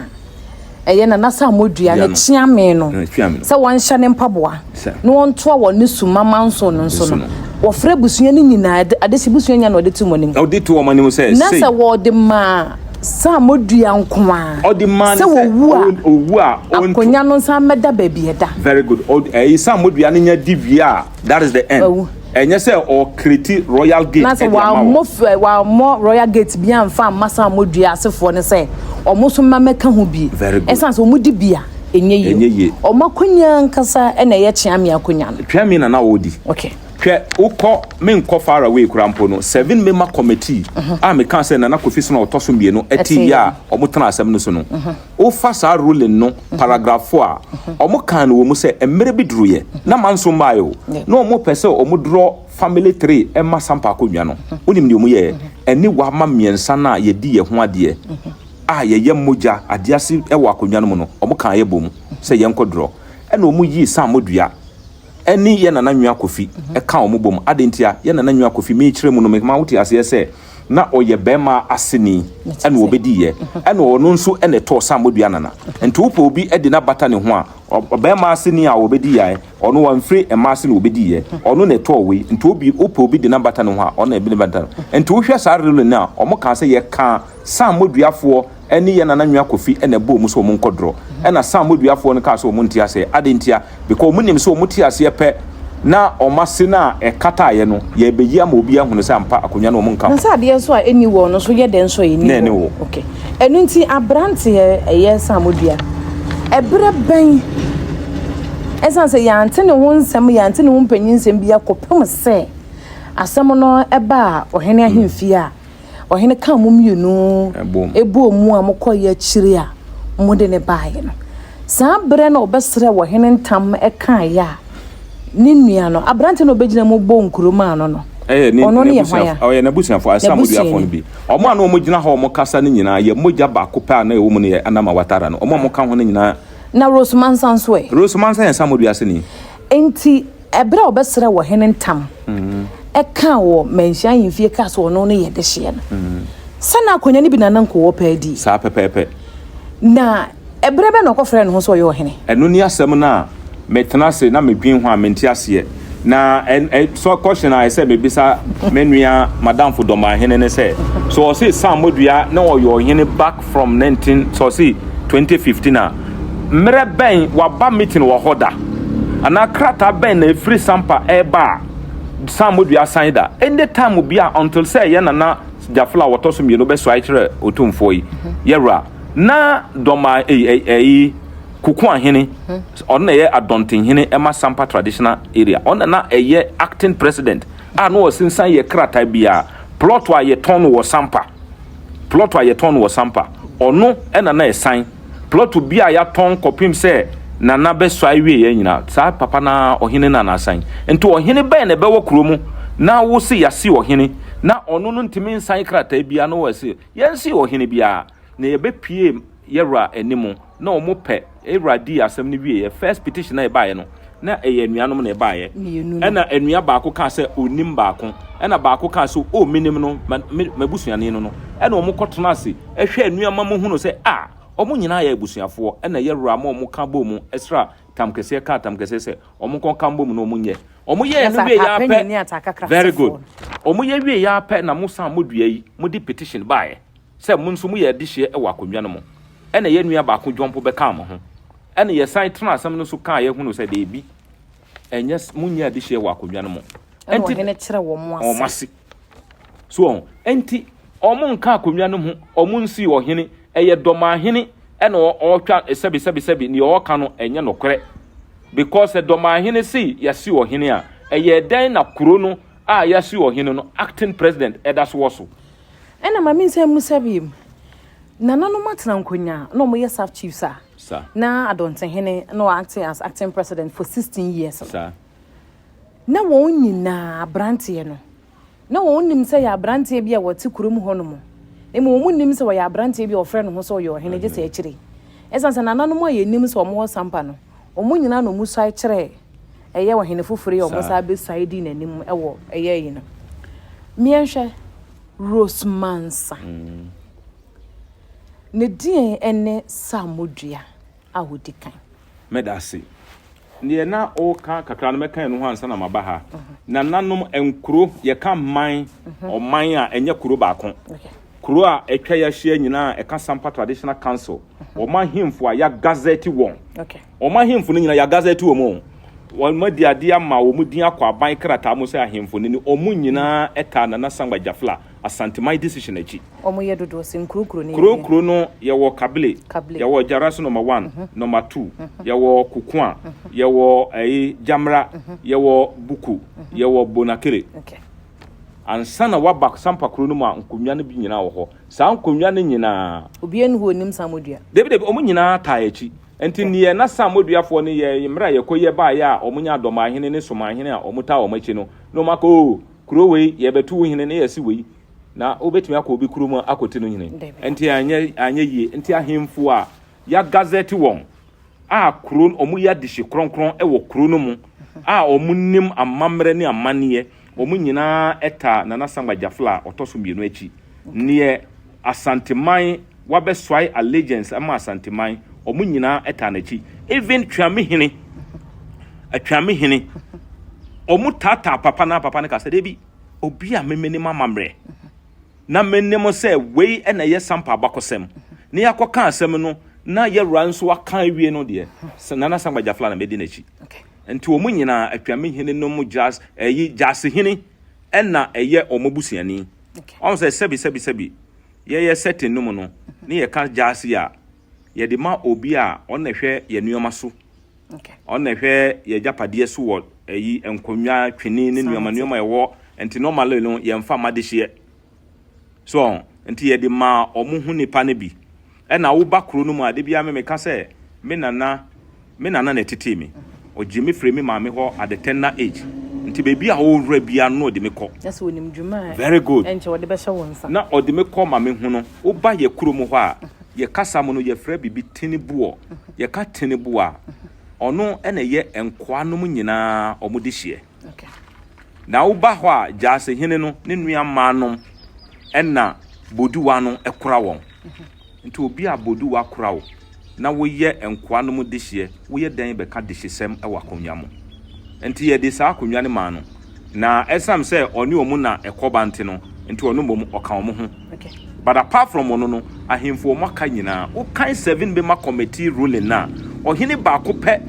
ɛyɛ Nana Sammodua ne kyeame no sɛ wɔnhyɛ ne mpaboa na wɔntoa wɔn ne suma manso no nso no, wɔfrɛ abusua no nyinaa, adehye busua nyinaa na wɔde to wɔn anim. Wɔde to wɔn anim sɛ Na sɛ wɔde maa Sammodua nko a, ɔde maa sɛ wɔwu a, akonnwa no nsan mmɛda baabi ɛda. Very good. Ɛyi Sammodua no nya di wie a, that is the end. Ɛnyɛ sɛ ɔkreti royal gate Na sɛ de ama wɔn. wammɔ wammɔ royal gate bi amfa amma Sammodua asefoɔ no sɛ wɔn nso mma mmɛka ho bi. Very good. Ɛsiane sɛ wɔdi bi a, ɛnyɛ yie. Ɛnyɛ yie. Wɔn akonnwa ankasa na ɛyɛ Kyeame akonnwa no. Kyeame na na ɔredi. Okay. Hwɛ, wokɔ, menkɔ far away koraa mpo no, seven member committee a mekaa sɛ Nana Kofi so na ɔtɔ so mmienu te yɛ a wɔtena asɛm no so no, wofa saa ruling no paragraph 4 a, wɔkaa no wɔ mu sɛ mmerɛ bi duruiɛ, na manso mmaeɛ o, na wɔpɛ sɛ wɔdrɔ family tree ma Sampa akonnwa no. Wonim deɛ wɔyɛɛ? Ɛne wama mmiɛnsa no a yɛdi yɛn ho adeɛ a yɛyɛ mogya adeɛ ase wɔ akonnwa no mu no, wɔkaa yɛ bom sɛ yɛnkɔdrɔ. Ɛna wɔyii Sammodua ne yɛn Nana Nwia Kofi ka wɔn bom. Adɛn ntia? Yɛn Nana Nwia Kofi, mekyerɛ mu no, mema wote aseɛ sɛ na ɔyɛ bɛrima aseni ɛna ɔbɛdiiɛ, ɛna ɔno nso ɛna ɛtɔɔ Sammodua Nana. Nti wopɛ obi de no abata ne ho a, ɔbɛrima aseni a ɔbɛdiiɛ, ɔno wamfiri mmaa ase na ɔbɛdiiɛ, ɔno na ɛtɔɔ wei. Nti obi wopɛ obi de no abata ne ho a, ɔno na ɛde no bata. Nti wohwɛ saa ruling no a, wɔn kaa sɛ yɛkaa Sammoduafoɔ ne yɛn Nana Nwia Kofi na ɛbɔɔ mu sɛ wɔn nkɔdorɔ. Ɛna Sammoduafoɔ no kaa sɛ wɔn nte aseɛ. Adɛn ntia? Because wɔn nim sɛ wɔn te aseɛ pɛ na wɔn ase no a ɛkataeɛ no, yɛrebɛyi ama obiara ahunu sɛ ampa akonnwa no wɔn nka Na ho. sɛ adeɛ nso a ɛnni woɔ no nso yɛ dɛn nso a Na ɛnni ɛne woɔ? wo. Okay. Ɛno nti aberanteɛ ɛyɛ Sammodua, ɛberɛ bɛn, ɛsiane sɛ yɛante ne ho nsɛm, yɛante ne ho mpanyinsɛm biara kɔpem sɛ asɛm no baa ɔhene ahemfie a, Ɔhene kaa mo mmienu bɔɔ mu a mokɔeɛ akyire a mode no baeɛ no. Saa berɛ na ɔbɛsrɛɛ ɔhene ntam kaeɛ a ne nua no, aberanteɛ no a ɔbɛgyina mu bɔɔ nkuro maa no no, ɔno ne yɛ hwan a? Ɔyɛ n'abusuafoɔ, Asamoduafoɔ no bi. Wɔn a na wɔgyina hɔ a wɔkasa no nyinaa, yɛn mogya baako pɛ a na ɛwɔ mu no yɛ Anama Watara no. Wɔn a wɔka ho no nyinaa. Na Rose Mansa nso ɛ? Rose Mansa yɛ Asamoduaseni. Enti Ɛberɛ a ɔbɛsrɛɛ ɔhene ntam kaa wɔ Manhyia ahemfie kaa sɛ ɔno ne yɛ dehyeɛ no, sɛ na akonnwa no bi na na nka ɔwɔ paa di. Saa pɛpɛɛpɛ. Na ɛberɛ bɛn na ɔkɔfrɛɛ ne ho sɛ ɔyɛ ɔhene? Ɛno ne asɛm no a metena ase na medwen ho a mente aseɛ. Na ɛ ɛ sɔ question a ɛsɛ mebisa me nua madamfo Dɔmahene ne sɛ, sɛ ɔse Sammodua na ɔyɛ ɔhene back from 19 sɛ ɔse 2015 a, mmerɛ bɛn waba meeting wɔ hɔ da? Anaa krataa bɛn na ɛfiri Sampa ɛreba a Sammodua asan da? Any time bi a until sɛ yɛ nana Gyafla a wɔtɔ so mmienu bɛsoae kyerɛ Otumfoɔ yi, yɛwura na Dɔma ɛyi ɛyi Kukuahene, ɔno na ɛyɛ Adɔntenhene ɛma Sampa traditional area, ɔno na na ɛyɛ acting president a na ɔsensan yɛ krataa biara, plot a yɛtɔn no wɔ Sampa. Plɔto a yɛtɔn no wɔ Sampa, ɔno na na ɛsan. Plɔto bi a yɛatɔn kɔpem sɛ Nana bɛsuae wieɛ nyinaa, saa papa no ara, ɔhene no na asan. Nti ɔhene bɛn na ɛbɛwɔ kuro mu na wo se yɛase ɔhene na ɔno no ntumi nsan krataa biara na wɔse yɛnse ɔhene biara na yɛbɛpue yɛwura anim na wɔn pɛ Ewura dii asɛm no wieɛ, first petition a ɛbaeɛ no, na ɛyɛ anuanom na ɛbaeɛ. Ɛna anua baako kaa sɛ ɔnim baako, ɛna baako kaa sɛ o menim no, m'abusuani no no. Ɛna wɔn kɔtena ase hwɛ nneɛma mu hunu sɛ a wɔn nyinaa yɛ abusuafoɔ. Ɛna yɛwura ma wɔn ka bɔɔ mu sra tam kɛseɛ kaa tam kɛseɛ sɛ wɔn nkɔ ka mbɔ mu na wɔn nyɛ. Wɔn yɛɛ no wie yɛ apɛ. Very good. Wɔn yɛ wie yɛ apɛ na mo san mo dua yi mo de petition baeɛ. sɛ mo nso moyɛ adehyeɛ wɔ akonnwa no mu. Ɛna yɛn nua baako John mpo bɛkaa mo ho. Ɛna yɛsan tenaa asɛm no so kaa yɛhunuu sɛ deebi, ɛnyɛ monyɛ adehyeɛ wɔ akonnwa no mu. Ɛna ɔhene kyerɛ wɔn ase. Wɔn ase. So wɔn nti wɔn nka akonnwa no ho, wɔn nsii ɔhene, ɛyɛ dɔmahene ɛna ɔretwa sɛbi sɛbi sɛbi nea ɔreka no ɛnyɛ nokorɛ. Because sɛ dɔmahene se yɛasi ɔhene a, ɛyɛ dɛn na kuro no a yɛasi ɔhene no acting president ɛda so wɔ so? Ɛna ma mensan mmisa bio. Nananom atena nkonnwa a na wɔyɛ sub chiefs a na Adontehene na ɔ acting as acting president for 16 years no. Na wɔn nyinaa aberanteɛ no, na wɔn nim sɛ yɛ aberanteɛ bi a wɔte kurom hɔnom, na mmom wɔn nnim sɛ wɔyɛ aberanteɛ bi a ɔfrɛ ne ho sɛ ɔyɛ ɔhene gye sɛ akyire yi. Ɛsiane sɛ nananom a yɛnim sɛ wɔwɔ Sampa no, wɔn nyinaa na wɔsuae kyerɛɛ ɛyɛ ɔhene foforɔ yi a wɔsan bɛsuae dii n'anim wɔ ɛyɛ yi no. Meɛnhwɛ Rose Mansa. Ne deɛn ne Samodua a ɔdi kan? Meda ase. Neɛ na woka kakra no mɛka ɛno ho ansa na maba ha. Nananom nkuro, yɛka man, ɔman a ɛnyɛ kuro baako. Kuro a atwa yɛ ahyia nyinaa ɛka Sampa Traditional Council. Wɔn ahemfo a yɛagazɛte wɔn. Wɔn ahemfo no nyinaa yɛagazɛte wɔn o. Wɔn adi adeɛ ama wɔn din akɔ aban krataa mu sɛ ahemfo no ni. Wɔn nyinaa taa Nana Sangba Gyafla Asanteman decision akyi. Wɔn yɛ dodoɔ sɛ nkuro kuro no yɛ Kuro kuro no yɛwɔ Kabile, Kabile. yɛwɔ Jaraso number one, number two, yɛwɔ Kukua, yɛwɔ ɛyi Jamra, yɛwɔ Buku, yɛwɔ Bonakere. Okay. Ansa na waba Sampa kuro no mu a nkonnwa no bi nyinaa wɔ hɔ. Saa nkonnwa no nyinaa. Obiara nni hɔ a onim Samodua. Dabi dabi, wɔn nyinaa taa akyi. Nti neɛ na Samoduafoɔ no yɛ mmerɛ a yɛkɔ yɛ baeɛ a wɔn nya Dɔmahene ne Somahene a wɔn taa wɔn akyi no, na wɔn aka oo kuro wei yɛbɛto wo hene na yɛasi wei. Na wobɛtumi akɔ obi kuro mu akɔti no hene. Nti anyɛ anyɛ yie. Nti ahemfo a yɛagazɛte wɔn a kuro wɔn yɛ adehye kronkron wɔ kuro no mu a wɔn nim amammerɛ ne amanneɛ, wɔn nyinaa taa Nana Sangba Gyafla a ɔtɔ so mmienu akyi. Neɛ Asanteman wabɛsoae allegiance ama Asanteman, wɔn nyinaa taa n'akyi. Even Tweamehene, Tweamehene, wɔn taataa papa na papa no ka sɛ, Dabi, obi a memenim amammerɛ na menim sɛ wei na ɛyɛ Sampa abakɔsɛm na yɛakɔka asɛm no na yɛwura nso aka awie no deɛ, Nana Sangba Gyafla na mɛdi n'akyi. Nti wɔn nyinaa Atwamehene nom Gyas, ɛyi Gyasehene ɛna ɛyɛ wɔn abusuani. Wɔn sɛ sɛbi sɛbi sɛbi yɛyɛ setting no mu no ne yɛka Gyase a yɛde ma obi a ɔno na ɛhwɛ yɛn nneɛma so. Ɔno na ɛhwɛ yɛn agyapadeɛ so wɔ ɛyi nkonnwa, twene ne nneɛma nneɛma ɛwɔ nti normally no yɛmfa mma dehyeɛ. So nti yɛde ma wɔn ho nipa no bi. Ɛna woba kuro no mu a, da biara me meka sɛ me nana me nana na ɛtetee me. Ɔgye me firi me maame hɔ at the tender age. Nti baabi a ɔwura biara no na ɔde me kɔ. Na sɛ ɔnim dwuma a Very good. ɛnkyɛ ɔde bɛhyɛ wo nsa. Na ɔde me kɔ ma me hu no. Woba yɛ kuro mu hɔ a, yɛ kasa mu no yɛfrɛ biribi tiniboɔ. Yɛka tiniboɔ a, ɔno na ɛyɛ nkoa nom nyinaa wɔn de hyeɛ. Na woba hɔ a, Gyaase hene no ne nua mmaa nom na Boduwa no kora wɔn. Nti obi a Boduwa kora wo na woyɛ nkoa nom dehyeɛ, woyɛ dɛn bɛka dehyesɛm wɔ akonnwa mu? Nti yɛde saa akonnwa no maa no. Na ɛsiane sɛ ɔne wɔn na ɛkɔba nti no, nti ɔno mmom ɔka wɔn ho. But apart from ɔno no, ahemfo wɔn aka nyinaa, wokan Seven Bema Committee ruling no a, ɔhene baako pɛ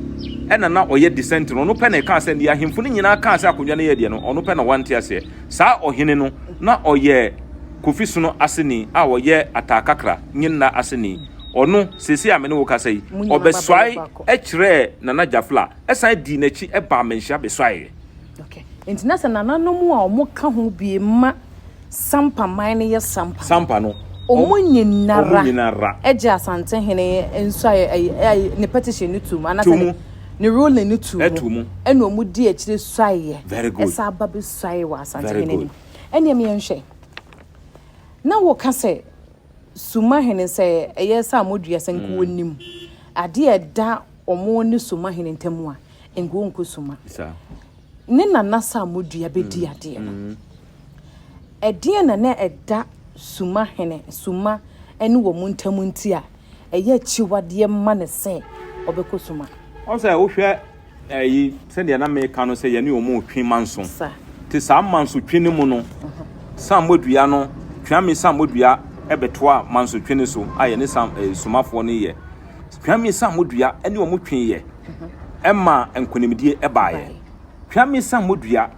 ɛna na ɔyɛ dissenting, ɔno pɛ na ɛkaa sɛ deɛ ahemfo no nyinaa kaa sɛ akonnwa no yɛ deɛ no, ɔno pɛ na wante aseɛ. Saa ɔhene no, na ɔyɛ Kofi Sono aseni a ɔyɛ Ataa Kakra Nyenna aseni. Ɔno, seesei a me ne wo kasa yi, ɔbɛsuae kyerɛɛ Nana Gyafla, ɛsan dii n'akyi baa Manhyia bɛsuaeɛ. Okay. Nti na sɛ nananom a wɔka ho bi ma Sampa man no yɛ Sampa no. Sampa no. Wɔn nyinara. Wɔn nyinara. Gye Asantehene nso a ɛyɛ ne petition no to mu. To mu. Ne ruling no to mu. To mu. Ɛna wɔn di akyire suaeɛ. Very good. Ɛsan ba bɛ suaeɛ wɔ Asantehene Very anim. good. Ɛnneɛ mi yɛn hwɛ. Na wɔka sɛ Sumahene sɛ ɛyɛ sɛ a wɔdua sɛ nka wɔnim adeɛ a ɛda wɔn ne Sumahene ntam a nka wɔnkɔ Suma. Saa. Ne nana Samodua bɛdi adeɛ no, ɛdeɛn na na ɛda Suma hene, Suma ne wɔn ntam nti a ɛyɛ akyiwadeɛ ma no sɛ ɔbɛkɔ Suma? Ɔn sɛ wohwɛ ɛyi sɛdeɛ na meka no sɛ yɛne wɔn retwe manso. Te saa mansotwe no mu no, Samodua no, Tweame Samodua bɛtoa mansotwe no so a yɛne Sam, eh, Sumafoɔ no yɛ. Tweame Samodua ne wɔn tweeɛ. ɛma nkonimdie baeɛ. Twame Samodua,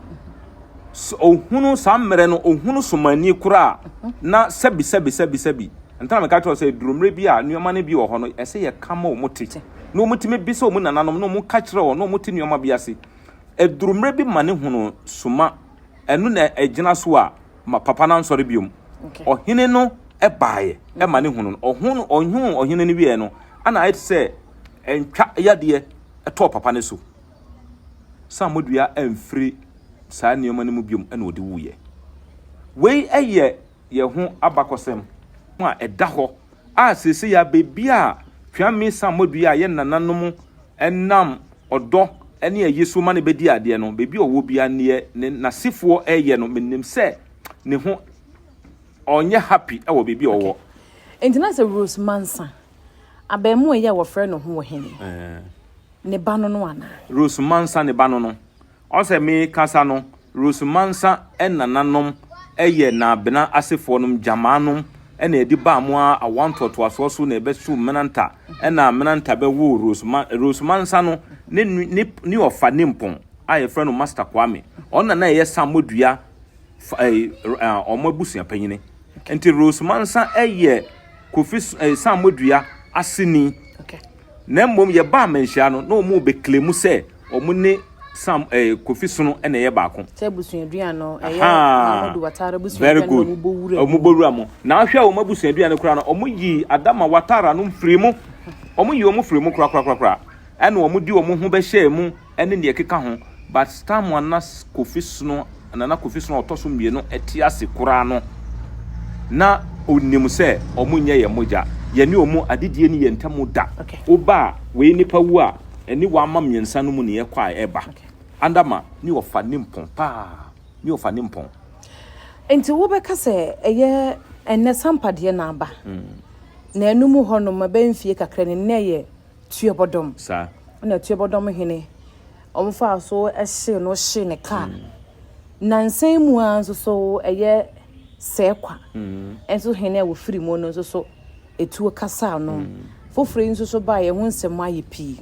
ɔhunu saa mmerɛ no, ɔhunu somani koraa na sɛbi sɛbi sɛbi sɛbi. Nti na meka kyerɛ sɛ duru mmerɛ bi a nneɛma no bi wɔ hɔ no, ɛsɛ yɛka ma wɔn te. Na wɔn tumi bisa wɔn nananom na wɔn ka kyerɛ wɔn na wɔn te nneɛma bi ase. Ɛduru mmerɛ bi ma ne hunu soma, ɛno na ɛgyina so a ma papa no ansɔre biom. Ɔhene no baeɛ ma ne hunu no. Ɔhunu ɔhuu ɔhene no wieɛ no, ɛna ayɛ te sɛ ntwa yadeɛ tɔɔ papa no so. Sammɔdua amfiri saa nneɛma no mu biom ɛna ɔde wuiɛ. Wei yɛ yɛn ho abakɔsɛm a ɛda hɔ a seesei a baabi a Tweame Sammɔdua a yɛn nananom nam ɔdɔ ne ayi so ma no bɛdi adeɛ no, baabi a ɔwɔ biara neɛ ne n'asefoɔ reyɛ no, menim sɛ ne ho ɔnyɛ happy wɔ baabi a ɔwɔ. Nti na sɛ Rose Mansa, abarimaa yi a wɔfrɛ no ho ɔhene, ne ba no no anaa? Rose Mansa ne ba no no. Ɔsɛ me kasa no, Rose Mansa nananom yɛ Naabena asefoɔ nom, Gyamaa nom na ɛde baa mo ara awoa ntoatoasoɔ so na ɛbɛsoo Menanta ɛna Menanta bɛwoo Rose Ma, Rose Mansa no ne ne ne ɔfa Nimpɔn a yɛfrɛ no Master Kwame, ɔno na na ɛyɛ Sammɔdua fa ɛɛ wɔn abusua panyini. Nti Rose Mansa yɛ Kofi ɛɛ Sammɔdua aseni. Okay. Na mmom yɛbaa Manhyia no, na wɔn rebɛklemu sɛ wɔn ne Sam ɛɛ eh, Kofi Sono na ɛyɛ baako. Sɛ abusuadua no ɛyɛ Mahamadou Watara abusuadua Very no good. wɔn bɔ wura Wɔn bɔ wura mu. Na ahwɛ a wɔn abusuadua no koraa no, wɔn yi Adama Watara no firi mu. Wɔn yi wɔn firi mu korakorakorakora. Ɛna wɔn de wɔn ho bɛhyɛɛ mu ɛne deɛ ɛkeka ho. But time a na Kofi Sono, Nana Kofi Sono a ɔtɔ so mmienu ɛte ase koraa no, na onim sɛ wɔn nyɛ yɛn mogya. Yɛne wɔn adedie ne yɛn ntam da. Okay. Woba a, wei nipa wu a, Ɛne w'ama mmiɛnsa no mu ne yɛkɔ a ɛba. Andama ne ɔfa ne mpɔn paa ne ɔfa ne mpɔn. Nti wobɛka sɛ ɛyɛ ɛnnɛ Sampa deɛ na aba. Na ɛno mu hɔ nom ɛbɛyɛ mfie kakra ni na ɛyɛ Tuabɔdɔm. Saa. Ɛna Tuabɔdɔm hene wɔn faa so hyee no hyee ne kaa. Nansa yi mu ara nso so ɛyɛ Sɛɛkwa nso hene a wɔfiri mu no nso so etuo kasa ano. Foforɔ yi nso so baeɛ, ɛho nsɛm ayɛ pii.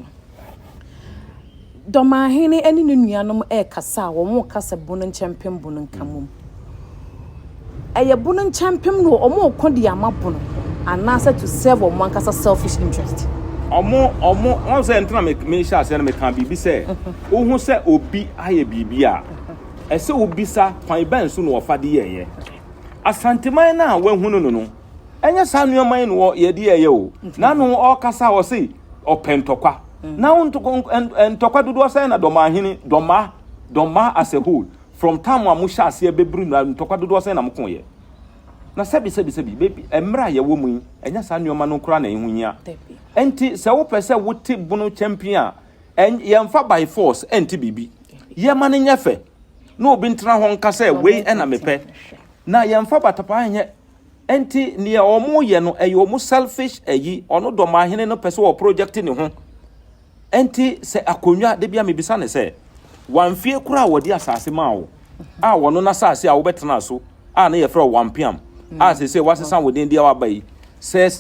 Dɔmahene ne ne nuanom rekasa a, wɔreka sɛ bono nkyɛmpem bono nka mmom. Ɛyɛ bono nkyɛmpem no wɔreko de ama bono anaasɛ to serve wɔn ankasa selfish interest. Ɔmo ɔmo wɔn sɛ ntena me me hyɛ aseɛ no meka biribi sɛ wohu sɛ obi ayɛ biribi a ɛsɛ wobisa kwan bɛn so na wɔfa de yɛɛyɛ. Asanteman no a wahunu no no Ɛnyɛ saa nneɛma yi na yɛde yɛyɛ o. N'ano ɔkasa a ɔse ɔpɛ ntɔkwa. Na wo ntɔkwa dodoɔ sɛn na Dɔmahene, Dɔma, Dɔma as a whole, from time a mohyɛ aseɛ bɛbiri no ntɔkwa dodoɔ sɛn na mokoeɛ? Na sɛbi sɛbi sɛbi, baabi, mmerɛ a yɛwɔ mu yi, ɛnyɛ saa nneɛma no koraa na ɛho hia. Ɛnti sɛ wopɛ sɛ wote bono kyɛmpi a, yɛmfa by force ɛnte biribi. Yɛma no nyɛ fɛ. Na obi ntena hɔ nka sɛ wei ɛna mepɛ. Na yɛmfa batapaa nyɛ. Enti nea wɔyɛ no ɛyɛ wɔn selfish ayi, ɔno dɔmahene no pɛ sɛ wɔ project ne ho. Enti sɛ akonnwa, da bia mebisa ne sɛ, wamfie koraa a wɔde asase maa wo, a wɔno n'asase a wobɛtena so, a na yɛfrɛ wo wampeam, a sɛ sɛ wasesa wo din deɛ waba yi, sɛ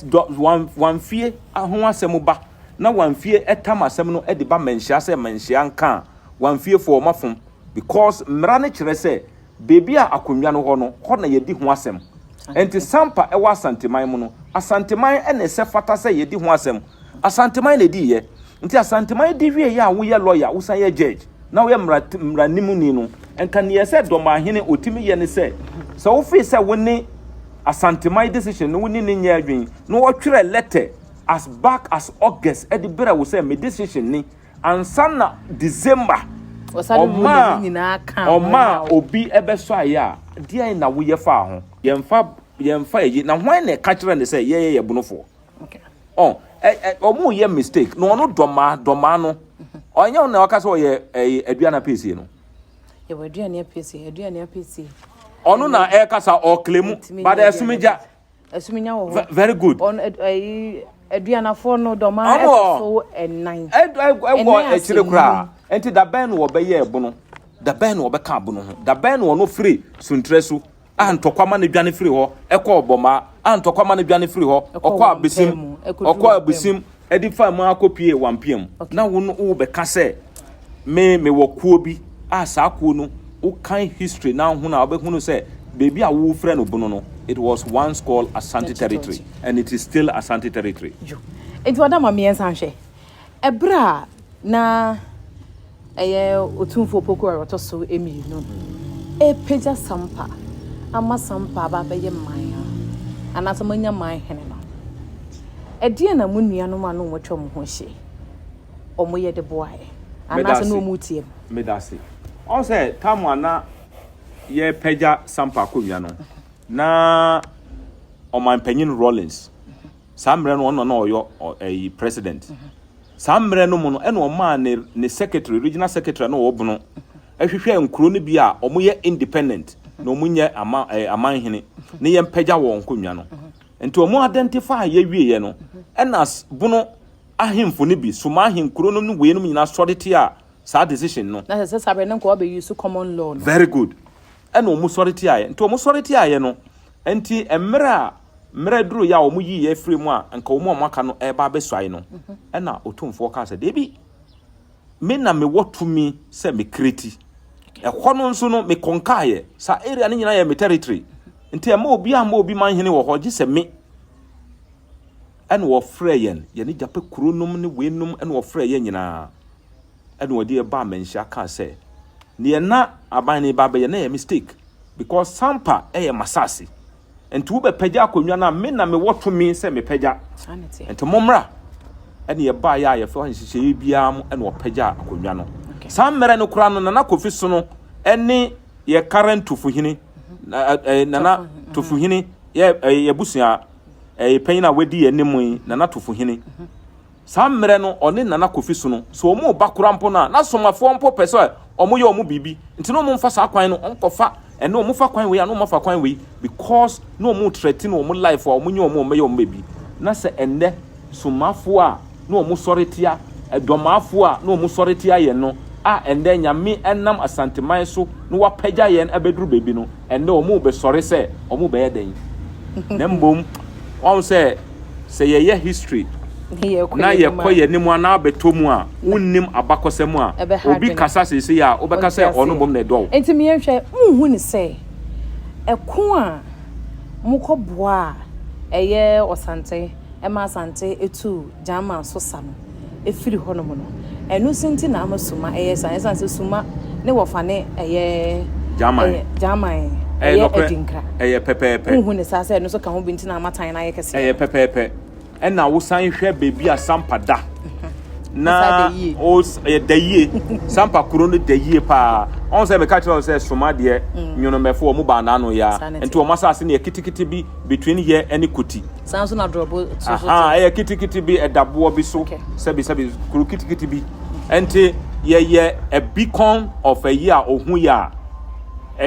wamfie ho asɛm ba, na wamfie ɛtam asɛm no de ba manhyia sɛ manhyia nka a, wamfiefoɔ wɔafom. Because mmara no kyerɛ sɛ Baabi a akonnwa no wɔ no, hɔ na yɛdi ho asɛm. Enti Sampa wɔ Asanteman mu no, Asanteman na ɛsɛ fata sɛ yɛdi ho asɛm. Asanteman na ɛdiiɛ. Nti Asanteman di wieeɛ a woyɛ lɔya, wosan yɛ judge, na woyɛ mmara mmaranimni no, nka neɛ ɛsɛ Dɔmahene ɔtumi yɛ ne sɛ, sɛ wofee sɛ wo ne Asanteman decision no wo ne no nyɛ adwene, na ɔtwerɛ letter as back as August de brɛ wo sɛ me decision ni, Ansa na December ɔmaa ɔmaa obi ɛbɛsɔ ayɛ a, deɛn na woyɛ faa ho? Yɛnfa yɛnfa ɛyi na hwan na ɛka kyerɛ ne sɛ yɛyɛ yɛ bonofoɔ? Ɔ ɛ ɛ ɔmo yɛ mistake na ɔno dɔmaa dɔmaa no ɔnyɛ ɔno na ɔka sɛ ɔyɛ ɛyɛ aduane apɛsie no. Yɛwɔ aduane apɛsie aduane apɛsie. Ɔno na ɛkasa ɔkle mu but ɛsomegya. Asuminya wɔ hɔ. Very good. Ɔno ɛyi aduanafoɔ no dɔm a ɛtɔ so ɛnan. Ɛwɔ akyire koraa. Nti da bɛn na wɔbɛyɛ ɛbono? Da bɛn na wɔbɛka abono ho? Da bɛn na ɔno firi suntrɛ so a ntɔkwa ma no dwane firi hɔ ɛkɔ ɔbɔmaa a ntɔkwa ma no dwane firi hɔ ɔkɔ abesim ɔkɔ abesim ɛde fa mu akɔpie wampeam na wo no wobɛka sɛ Me mewɔ kuo bi a saa kuo no wo kan history na wohunu a wobɛhunu sɛ baabi a wofrɛ no Bono no it was once called Asante territory and it is still Asante territory. Yo. Nti ɔda ma mmiɛnsa nhwɛ. Ɛberɛ a na ɛyɛ Otumfoɔ Opoku a ɔtɔ so mmienu repagya Sampa ama Sampa aba abɛyɛ man no. anaasɛ moanya man hene no, ɛdeɛn na mo nuanom a na wɔatwa mo ho ahyia yi, wɔyɛ de boaeɛ? Anaasɛ na wɔretia mu? Meda ase. Ɔhu sɛ tam a na yɛrepagya Sampa akonnwa no, na Ɔmanpanyin Rawlings, saa mmerɛ no ɔno na ɔyɔ ɛyi president. Saa mmerɛ no mu no, ɛna ɔmaa ne ne secretary, regional secretary a na ɔwɔ Bono, ɛhwehwɛɛ nkuro no bi a wɔyɛ independent na wɔnyɛ ama ɛɛ amanhene ne yɛmpagya wɔn nkonnwa no. Nti wɔn identify yɛ wieɛ no, ɛna Bono ahemfo no bi, Soma ahenkuro no ne weinom nyinaa sɔre tiaa saa decision no. Na sɛ sɛ saa berɛ no nka wɔabɛ use common law no. Very good. Ɛna wɔn sɔre tiaeɛ. Nti wɔn sɔre tiaeɛ no, nti mmerɛ a mmerɛ duruiɛ a wɔn yii yɛ firii mu a nka wɔn a wɔn aka no ɛreba abɛsuae no, ɛna Otumfoɔ kaa sɛ, Dabi, me na mewɔ tumi sɛ me kreti. Ɛhɔ no nso no, me kɔnkaeɛ. Saa area no nyinaa yɛ me territory. Nti ɛmma obiara mma obi manhene wɔ hɔ gye sɛ me. Ɛna wɔfrɛɛ yɛn, yɛne Gyapɛ kuro nom ne weinom ɛna wɔfrɛɛ yɛn nyinaa. Ɛna wɔde yɛn baa Manhyia kaa sɛ, neɛ na aban no reba abɛyɛ no ɛyɛ mistake because Sampa ɛyɛ m'asase. Nti wobɛpagya akonnwa no a, me na mewɔ tumi sɛ mepagya. Nti mommra. Ɛna yɛbaeɛ a yɛfa nhyehyɛeɛ biara mu ɛna wɔpagyaa akonnwa no. Saa mmerɛ no koraa no, Nana Kofi Sono ɛne yɛ current Tufuhene, Nana Tufuhene, yɛ yɛabusua ɛyɛ panyin a wadi yɛn anim yi, Nana Tofohene. Saa mmerɛ no, ɔne Nana Kofi Sono, sɛ wɔn reba koraa mpo no a, na Somafoɔ mpo pɛ sɛ wɔyɛ wɔn biribi. Nti na wɔn mfa saa kwan no, wɔn kɔfa, ɛnɛ wɔn fa kwan wei a, na wɔn afa kwan wei, because na wɔn threaten wɔn life a wɔn nye wɔn a wɔbɛyɛ wɔn baabi. Na sɛ ɛnnɛ, Somafoɔ a na wɔn sɔre tia, Dɔmaafoɔ a na wɔn sɔre tia yɛn no, a ɛnnɛ Nyame nam Asanteman so na wapagya yɛn abɛduru baabi no, Ɛnnɛ wɔrebɛsɔre sɛ wɔrebɛyɛ dɛn? Na mmom wɔn sɛ sɛ yɛyɛ history na yɛkɔ yɛn anim anaa abɛtɔ mu a wonnim abakɔsɛm a obi kasa seesei a wobɛka sɛ ɔno mmom na ɛdɔ wo. Nti me yɛnhwɛ, monhu no sɛ ɛko a mokɔboaa ɛyɛ Ɔsante ma Asante tuu Gyama so sa no firi hɔnom no, ɛno nso nti na ama Suma yɛ saa. Ɛsiane sɛ Suma ne wɔfa ne ɛyɛ Gyaman, Gyaman ɛyɛ Adinkra. Ɛyɛ pɛpɛɛpɛ. Wonhu ne saa sɛ ɛno nso ka ho bi nti na ama tan no ayɛ kɛseɛ. Ɛyɛ pɛpɛɛpɛ. Ɛna wosan hwɛ baabi a Sampa da. Na ɛyɛ da yie. Sampa kuro no da yie paa. Ɔn sɛ meka kyerɛ wo sɛ Soma deɛ Nwonomɛfo wɔn baa n'ano ya. Nti wɔn asase no yɛ kitikiti bi between yɛ ne Koti. Saa nso na drɔbo so so te. Ɛyɛ kitikiti bi, ɛda boɔ bi so, sɛbi sɛbi, kuro kitikiti bi. Ɛnti yɛyɛ a beacon of ayi a ohu yɛ a,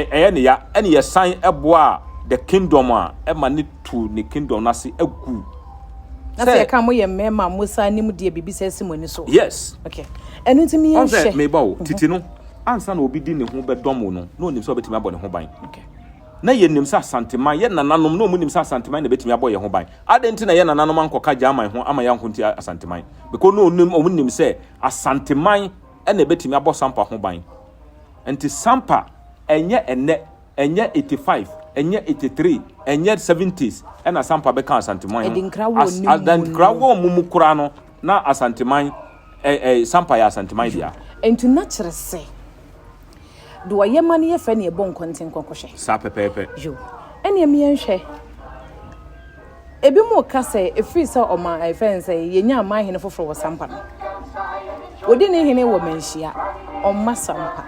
ɛyɛ ne ya. Ɛne yɛsan ɛboa the kingdom a ɛma ne tu ne kingdom no ase agu. Na sɛ yɛka mo yɛ mmarima a mo san nim deɛ biribi sɛ asi mo ani so. Yes. Okay. Ɛno nti mi yɛn hwɛ. Ɔn sɛ meba o, titi no, ansa na obi di ne ho bɛdɔm wo no, na onim sɛ ɔbɛtumi abɔ ne ho ban. Okay. Na yɛnim sɛ Asanteman, yɛn nananom, na wɔnim sɛ Asanteman na ɛbɛtumi abɔ yɛn ho ban. Adɛn nti na yɛn nananom ankɔka Gyaman ho ama yɛanko ntia Asanteman? Because na wɔnim, wɔnim sɛ Asanteman na ɛbɛtumi abɔ Sampa ho ban. Nti Sampa, ɛnyɛ ɛnnɛ, ɛnyɛ 85, ɛnyɛ 83, ɛnyɛ 70s ɛna Sampa bɛka Asanteman ho. Adinkra wɔ ne mu Adinkra wɔ mu mu koraa no, na Asanteman, ɛ, ɛ, Sampa yɛ Asanteman dea. Nti na kyerɛ sɛ. Deɛ ɔyɛ ma no yɛ fɛ na yɛbɔ nkɔnten kɔkɔhwɛ. Saa pɛpɛɛpɛ. Yo, ɛnneɛ me yɛnhwɛ. Ebinom reka sɛ ɛfiri sɛ ɔma ɛfɛ nsɛ yɛnya aman hene foforɔ wɔ Sampa no. Wɔdi ne hene wɔ Manhyia, ɔmma Sampa.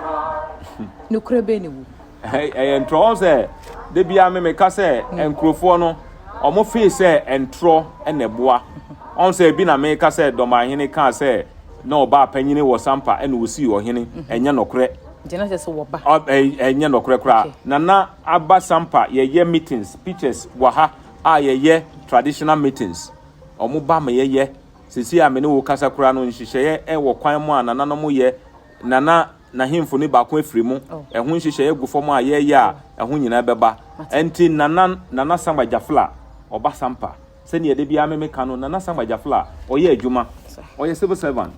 Nokorɛ bɛn ne wɔ mu? Ɛyɛ ntorɔ wɔn sɛ da biara me meka sɛ nkurofoɔ no wɔn fee sɛ ntorɔ na ɛboa wɔn sɛ ebi na meka sɛ dɔmahene kaa sɛ na ɔbaa panyini wɔ Sampa ɛna ɔsii ɔhene ɛnyɛ nɔkorɛ. Nti na kyerɛ sɛ wɔba. Ɛnyɛ nɔkorɛ koraa. Nana aba Sampa yɛyɛ meetings pictures wɔ ha a yɛyɛ traditional meetings wɔn ba ma yɛyɛ sisi a me ne wo kasa koraa no nhyehyɛeɛ ɛwɔ kwan mu a nananom yɛ nana n'ahemfo no baako afiri mu ɛho nhyehyɛeɛ gu fam a yɛyɛ a ɛho nyinaa bɛba ɛnti nana Nana Sangba Jafla ɔba Sampa. Sɛnea da biara me meka no, Nana Sangba Jafla, ɔyɛ adwuma. Ɔyɛ civil servant.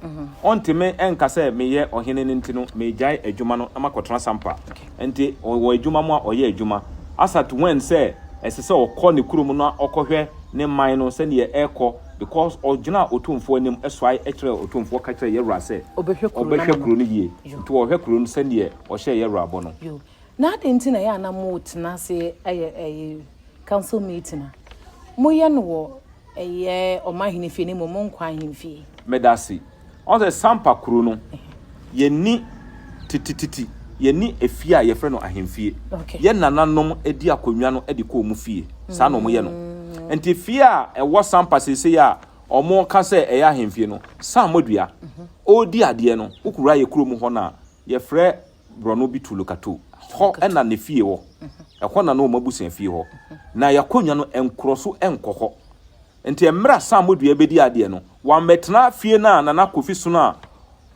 Ɔntumi nka sɛ meyɛ ɔhene no nti no, megyae adwuma no na makɔtena Sampa. Nti ɔwɔ adwuma mu a, ɔyɛ adwuma. As at when sɛ ɛsɛ sɛ ɔkɔ ne kurom na ɔkɔhwɛ ne man no sɛnea ɛrekɔ because ɔgyinaa Otumfoɔ anim suae kyerɛɛ Otumfoɔ ka kyerɛɛ Yɛwura sɛ ɔbɛhwɛ kuro no yie. Nti ɔhwɛ kuro no sɛnea ɔhyɛɛ Yɛwura bɔ no. Na adɛn nti na ɛyɛ a na motena ase yɛ ɛyi council meeting a? moyɛ no wɔ ɛyɛ ɔmanhene fie na mmom monkɔ ahemfie. Medase. Ɔn sɛ Sampa kuro no, yɛnni titititi, yɛnni efie a yɛfrɛ no ahemfie. Okay. Yɛn nananom di akonnwa no de kɔ wɔn fie. Saa na wɔyɛ no. Nti fie a ɛwɔ Sampa seesei a wɔka sɛ ɛyɛ ahemfie no, Sam Modua, ɔredi adeɛ no, wokɔwura yɛ kurom hɔ no a, yɛfrɛ borɔno bi Tulokato. Hɔ na ne fie wɔ. Ɛhɔ na na wɔn abusua fie hɔ. Na yɛn akonnwa no, nkorɔ so nkɔ hɔ. Nti mmerɛ a Sam Modua bɛdi adeɛ no, wammɛtena fie no a Nana Kofi Sono a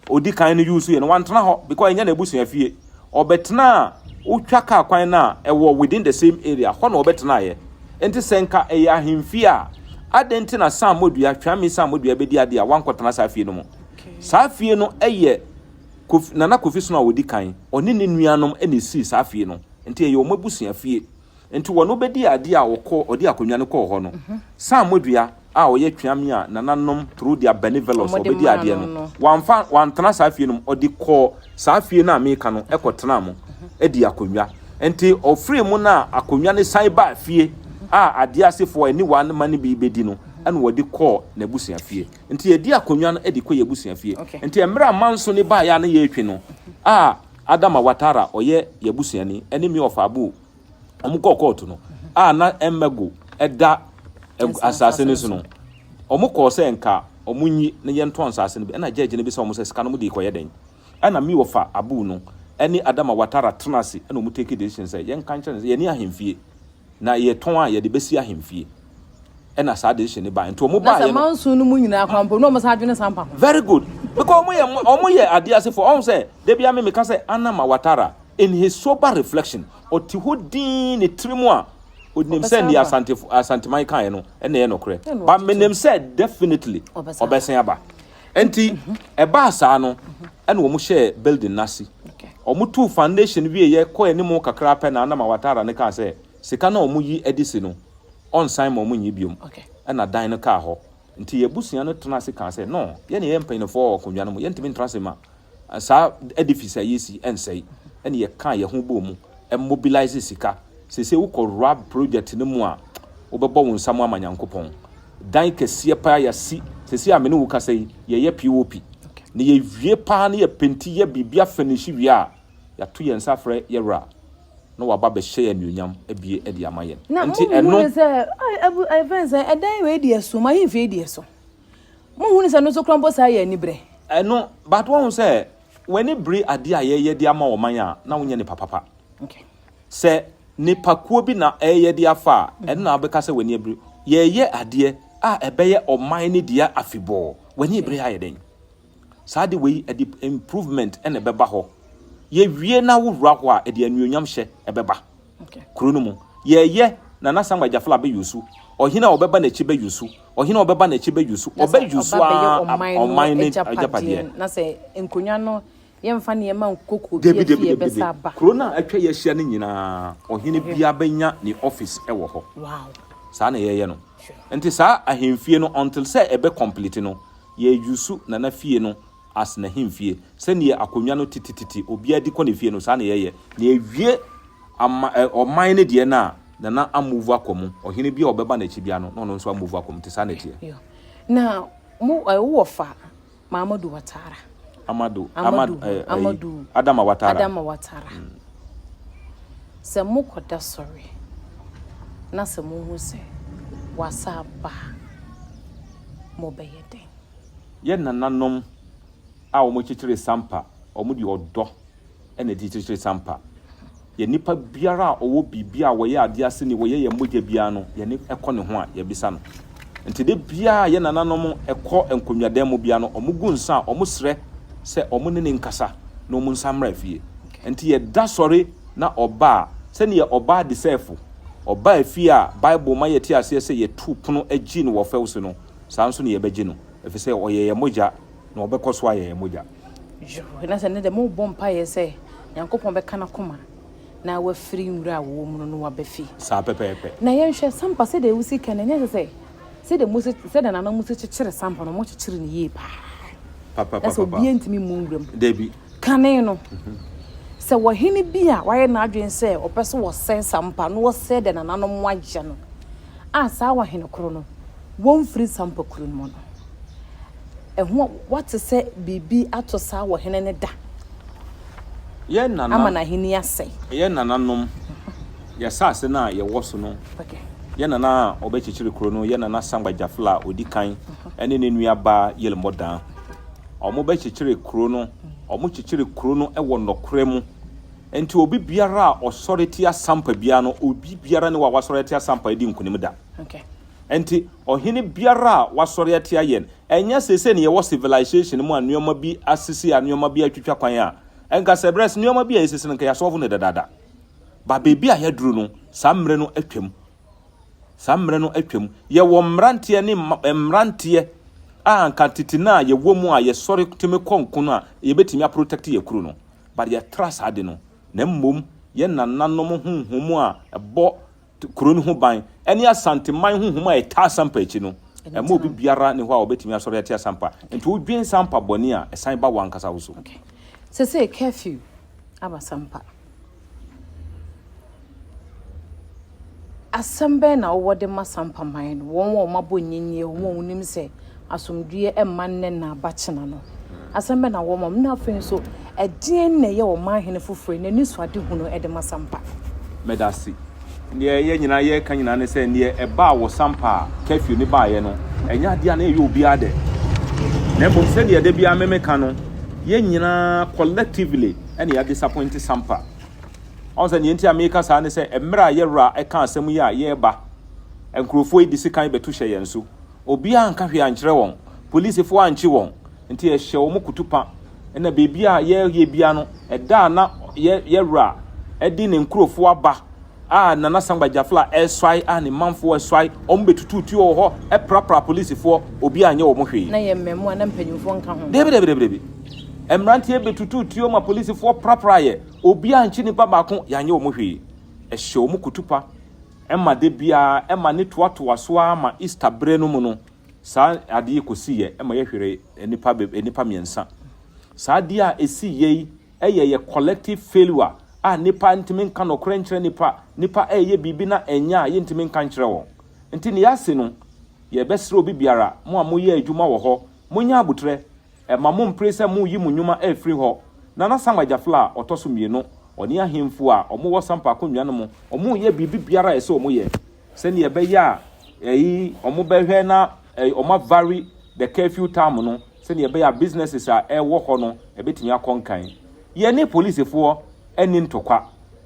ɔdi kan no use yɛ no, wantena hɔ because ɛnyɛ n'abusua fie. Ɔbɛtenaa, wotwa kaa kwan no a ɛwɔ within the same area, hɔ na ɔbɛtenaeɛ. Nti sɛ nka ɛyɛ ahemfie a, adɛn nti na Sam Modua, Tweame Sam Modua bɛdi adeɛ a wankɔtena saa fie no mu? Saa fie no yɛ Kofi, Nana Kofi Sono a ɔdi kan, ɔne ne nuanom na ɛsii saa fie no. Nti ɛyɛ wɔn abusua fie. Nti wɔn bɛdii adeɛ a ɔkɔ, ɔde akonnwa no kɔɔ hɔ no, Sam Modua a ɔyɛ Tweame a nananom through their benevolence Wɔde ɔbɛdii maa adeɛ no no, no. wamfa, wantena saa fie no mu, ɔde kɔɔ saa fie no a meka no kɔtenaa mu dii akonnwa. Nti ɔfirii mu no a akonnwa no san baa fie a adeɛ asefoɔ a aniwa no ma no bi bɛdi no, ɛna ɔde kɔɔ n'abusua fie. Nti yɛdi akonnwa no de kɔ yɛn abusua fie. Okay. Nti mmerɛ a Manso no baeɛ a na yɛretwe no, a Adama Watara ɔyɛ yɛn abusuani ne me ɔfa Abu wɔn kɔɔ kɔɔto no a na Mmɛgo da asase no so no, wɔn kɔɔ sɛ nka wɔn nyi na yɛntɔn asase no bi. Ɛna judge no bisa wɔn sɛ sika no wɔn de rekɔyɛ dɛn? Ɛna me ɔfa Abu no ne Adama Watara tena ase ɛna wɔn take decision sɛ yɛnka nkyerɛ no sɛ yɛne ahemfie na yɛtɔn a yɛde bɛsi ahemfie. Ɛna saa decision no baeɛ. Nti wɔn Na sɛ baeɛ no. manson no mu nyinaa koraa mpo na wɔn san adwene sampa ho. Very good because wɔn yɛ wɔn yɛ adeɛ asefoɔ ɔn sɛ dabi ame meka sɛ Anama Watara in his sober reflection ɔte hɔ dinn ne tiri mu a onim sɛ Ɔbɛsan nea aba. Asante Asanteman kaeɛ no ɛna ɛyɛ nokorɛ Ɛna but ɔgye tom. menim sɛ definitely Ɔbɛsan aba. ɔbɛsan aba nti ɛbaa saa no ɛna wɔn hyɛɛ building no ase Okay. wɔn tuu foundation wieɛ kɔ anim kakra pɛ na Anama Watara no kaa sɛ sika no a wɔn yi de si no ɔnsan ma wɔn nyi biom Okay. ɛna dan no kaa hɔ nti yɛn abusua no tena ase kaa sɛ no yɛn na yɛyɛ mpanyinfoɔ wɔ akonnwa no mu yɛntumi ntra ase ma saa edifice a yɛsi ɛnsɛe ɛna yɛkaa yɛn ho bɔɔ mu mobilize sika seesei wokɔ rab project no mu a wobɛbɔ wo nsa mu ama Nyankopɔn dan kɛseɛ paa yɛasi seesei a me ne wo kasa yi yɛyɛ POP na yɛwie paa na yɛpenti yɛ biribi afɛnihyi wie a yɛato yɛn nsa afrɛ yɛwura na waba abɛhyɛ yɛn anuonyam abue de ama yɛn. Na Nti monhunu ɛno. sɛ, ai, abu, ɛfɛn sɛ, ɛdan wei deɛ so, m'ahemfie deɛ so. Monhunu sɛ ɛno nso koraa mpo saa yɛ aniberɛ. Ɛno, but woahu sɛ, w'ani bere adeɛ a yɛyɛ de ama ɔman a, na wonyɛ nipa papa. Okay. Sɛ nipakuo bi na ɛreyɛ de afa a, ɛno na wobɛka sɛ w'ani abere. Yɛreyɛ adeɛ a ɛbɛyɛ ɔman no dea afebɔɔ. W'ani bere ayɛ dɛn? Saa ade wei ɛde improvement na ɛbɛba hɔ. Yɛwie na wowura hɔ a, ɛde anuonyam hyɛ ɛbɛba kuro no mu. Yɛyɛ Nana Samuel Gyafla bɛyusu, ɔhene a ɔbɛba n'akyi bɛyusu, ɔhene a ɔbɛba n'akyi bɛyusu, ɔbɛyusu ara ɔman no agyapadeɛ. Na sɛ nkonnwa no yɛmfa nneɛma nkɔ kuro Dabi, bi dabi, afie dabi, dabi. ɛbɛsa aba. Kuro no a atwa yɛ ahyia no nyinaa, ɔhene biara bɛnya ne office wɔ hɔ. Wow. Saa na yɛyɛ no. Nti saa ahemfie no until sɛ ɛbɛ complete no, Yɛ use Nana fie no as n'ahemfie. Sɛdeɛ akonnwa no titititi obiara di kɔ ne fie no, saa na yɛyɛ. Na yɛwie ama ɛ ɔman no deɛ no a, Nana a move akɔ mu. Ɔhene biara a ɔbɛba n'akyi biara no, na ɔno nso a move akɔ mu. Nti saa na ɛteɛ. Yo. Na mo ɛ wo wɔfa Mamadou Watara. Amadou, Amad, Amadou, ɛ, ayi, Amadou. Adama Watara. Adama Watara. Sɛ mokɔda sɔre na sɛ mohu sɛ wasa aba a, mobɛyɛ dɛn? Yɛn nananom a wɔkyekyeree Sampa, wɔde ɔdɔ na ɛde kyekyere Sampa. Yɛn nipa biara a ɔwɔ biribi a wɔyɛ adeɛ ase ne wɔyɛ yɛn mogya biara no, yɛne ɛkɔ ne ho a, yɛbisa no. Nti da biara a yɛn nananom kɔ nkonnwadan mu biara no, wɔgu nsa a, wɔsrɛ sɛ wɔne ne nkasa na wɔn nsa mmra fie. Nti yɛda sɔre na ɔba a, sɛdeɛ ɔbaa desɛɛfo, ɔbaa fie a Bible ma yɛte aseɛ sɛ yɛtoo pono gyee no wɔ fɛw so no, saa nso na yɛbɛgye no, ɛfiri sɛ ɔyɛ yɛn mogya na ɔbɛkɔ so ayɛ yɛn mogya. Yoo, na sɛ nnɛ deɛ mobɔ mpaeɛ sɛ Nyankopɔn bɛka n'akoma na wafiri nwura a wɔwɔ mu no na waba fie. Saa pɛpɛɛpɛ. Na yɛnhwɛ, Sampa sɛdeɛ wosi ka no, ɛnyɛ sɛ sɛ sɛdeɛ mose sɛdeɛ nananom si kyekyere Sampa no, wɔkyekyere no yie paa. Na sɛ Papapapapa. obiara ntumi mmu nwura mu. Dabi. Kane no, sɛ ɔhene bi a wayɛ n'adwene sɛ ɔpɛ sɛ ɔsɛe Sampa na ɔsɛe deɛ nananom ayɛ no. a saa ɔhene koro no, wɔmfiri Sampa kuro no mu no, ɛho woate sɛ biribi ato saa ɔhene no da Yɛn ama nana, n'ahenni asɛe? yɛn nananom, yɛn asase no a yɛwɔ so no, yɛn nana a ɔbɛkyekyere kuro no, yɛn nana Sangba Gyafla a ɔdi kan ne ne nua baa Yelmɔdan, wɔbɛkyekyere kuro no, wɔkyekyere kuro no wɔ nɔkorɛ mu. Enti obi biara a ɔsɔre tia Sampa biara no, obi biara ne hɔ a wasɔre atia Sampa adi nkonim da. Enti ɔhene biara a wasɔre atia yɛn, ɛnyɛ seesei na yɛwɔ civilization mu a nneɛma bi asisi a nneɛma bi atwitwa kwan a, ɛnka sɛ berɛ nneɛma bi a ɛsisi no nka yɛasɔlvo no dadaada. Ba baabi a yɛaduru no, saa mmerɛ no atwam. Saa mmerɛ no atwam. Yɛwɔ mmeranteɛ ne mmeranteɛ a anka tete no a yɛwɔ mu a yɛsɔre tumi kɔ nko no a yɛbɛtumi aprotect yɛ kuro no. But yɛtra saa ade no, na mmom yɛn nananom honhom a ɛbɔ kuro no ho ban ne Asanteman honhom a ɛtaa Sampa akyi no, ɛma obi biara ne hɔ a ɔbɛtumi asɔre atia Sampa. Nti wodwen Sampa bɔne a, ɛsan ba w'ankasa wo so. Okay. Sesei curfew aba Sampa. Asɛm bɛn na wowɔ de ma Sampa man no, wɔn a wɔabɔ nnyennye, wɔn a wɔnim sɛ asomdwoeɛ mma nnɛ na aba kyena no? Asɛm bɛn na wowɔ ma wɔn? Na afei nso, ɛdeɛn na ɛyɛ ɔmanhene foforɔ yi n'anisoadehunu de ma Sampa? Medase. Neɛ yɛn nyinaa yɛreka nyinaa ne sɛ neɛ ɛbaa wɔ Sampa a curfew no baeɛ no, ɛnyɛ adeɛ a na ɛyɛ obiara dɛ. Na mmom sɛdeɛ da biara me meka no, yɛn nyinaa collectively ɛna yɛ disappoint Sampa. Ɔn sɛ neɛ nti a meka saa ne sɛ mmerɛ a yɛwura ɛka asɛm yi a yɛreba, nkurɔfoɔ yi de sekan bɛto hyɛ yɛn so. Obiara anka hwee ankyerɛ wɔn, polisifoɔ ankye wɔn, nti yɛhyɛ wɔn kutupa. Ɛna baabi a yɛyɛ bia no, ɛda a na yɛ yɛwura ɛde ne nkurɔfoɔ aba a Nana Sangba Gyafla ɛresuae a ne manfoɔ ɛsuae, wɔn bɛtutu tuo wɔ hɔ, ɛprapra polisifoɔ, obiara anyɛ wɔn hwee. Na yɛ mmaamua na mpanyinfoɔ nka ho. Dabi dabi dabi dabi. Mmeranteɛ bɛtutuu tuo ma polisifoɔ prapraeɛ. Obiara ankye nipa baako, yɛanyɛ wɔn hwee. Ɛhyɛ wɔn kutupa ma da biara, ɛma ne toatoa so ara ma Easter berɛ no mu no, saa adeɛ yi kɔsiiɛ ma yɛhweree nnipa nnipa mmiɛnsa. Saa adeɛ a ɛsiiɛ yi yɛ yɛ collective failure a nnipa ntumi nka nɔkorɛ nkyerɛ nnipa, nnipa ɛreyɛ biribi na ɛnyɛ a yɛntumi nka nkyerɛ wɔn. Nti nea asi no, yɛbɛsrɛ obi biara, mo a moyɛ adwuma wɔ hɔ, monyɛ aboterɛ, Mma mommpere sɛ moreyi mo nnwuma afiri hɔ. Nana Samuel Gyafla a ɔtɔ so mmieno, ɔne ahemfo a wɔwɔ Sampa akonnwa no mu, wɔreyɛ biribi biara a ɛsɛ wɔyɛ sɛnea ɛbɛyɛ a ɛyi wɔbɛhwɛ na wɔavary the curfew time no sɛnea ɛbɛyɛ a businesses a ɛwɔ hɔ no ɛbɛtumi akɔ nkan. Yɛne polisifoɔ nni ntɔkwa.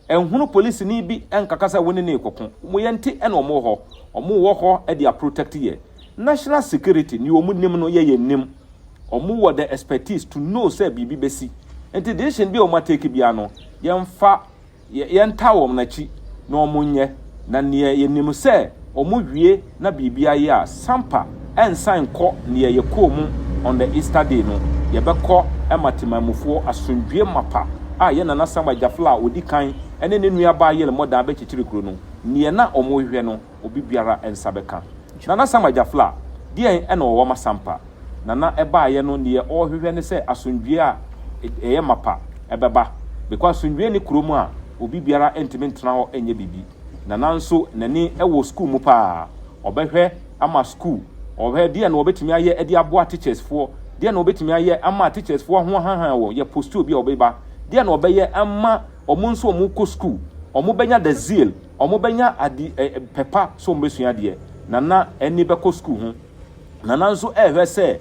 Nhunu polisini bi nkaka sɛ wo ne no rekɔko. Wɔn yɛn nti na wɔn wɔ hɔ. Wɔn wɔ hɔ de a protect yɛ. National security nea wɔn nim no yɛ yɛn nim. Wɔn wɔ the expertise to know sɛ biribi bɛsi. Nti decision bi a wɔn atake biara no yɛn fa Yɛntaa wɔn akyi na wɔnyɛ, na neɛ yɛnim sɛ wɔn wie na biribi ayɛ a, sampa ɛnsan nkɔ neɛ yɛkɔɔ mu on the Easter day no, yɛbɛkɔ ma temanmufoɔ asomdwie mapa a yɛn Nana Samuel Gyafla a ɔdi kan ne ne nua baa Yale Mɔdaa bɛkyekyere kuro no, neɛ na wɔhwehwɛ no obi biara nsa bɛka. Nana Samuel Gyafla, deɛn na ɔwɔ ma Sampa? Nana ɛbaeɛ no neɛ ɔrehwehwɛ ne sɛ asomdwoeɛ a ɛyɛ mapa ɛbɛba because asomdwoeɛ nni kuro mu a obi biara ntumi ntena hɔ nyɛ biribi. Nana nso n'ani wɔ sukuu mu paa, ɔbɛhwɛ ama sukuu, ɔhwɛ deɛ na ɔbɛtumi ayɛ de aboa teachers foɔ, deɛ na ɔbɛtumi ayɛ ama teachers foɔ ho ahahan wɔn, yɛ post obi a ɔbɛba, deɛ na ɔbɛyɛ ama wɔn nso wɔn kɔ sukuu, wɔn bɛnya the zeal, wɔn bɛnya ade pɛpa sɛ wɔn bɛsua adeɛ. Nana ani bɛkɔ sukuu ho. Nana nso rehwɛ sɛ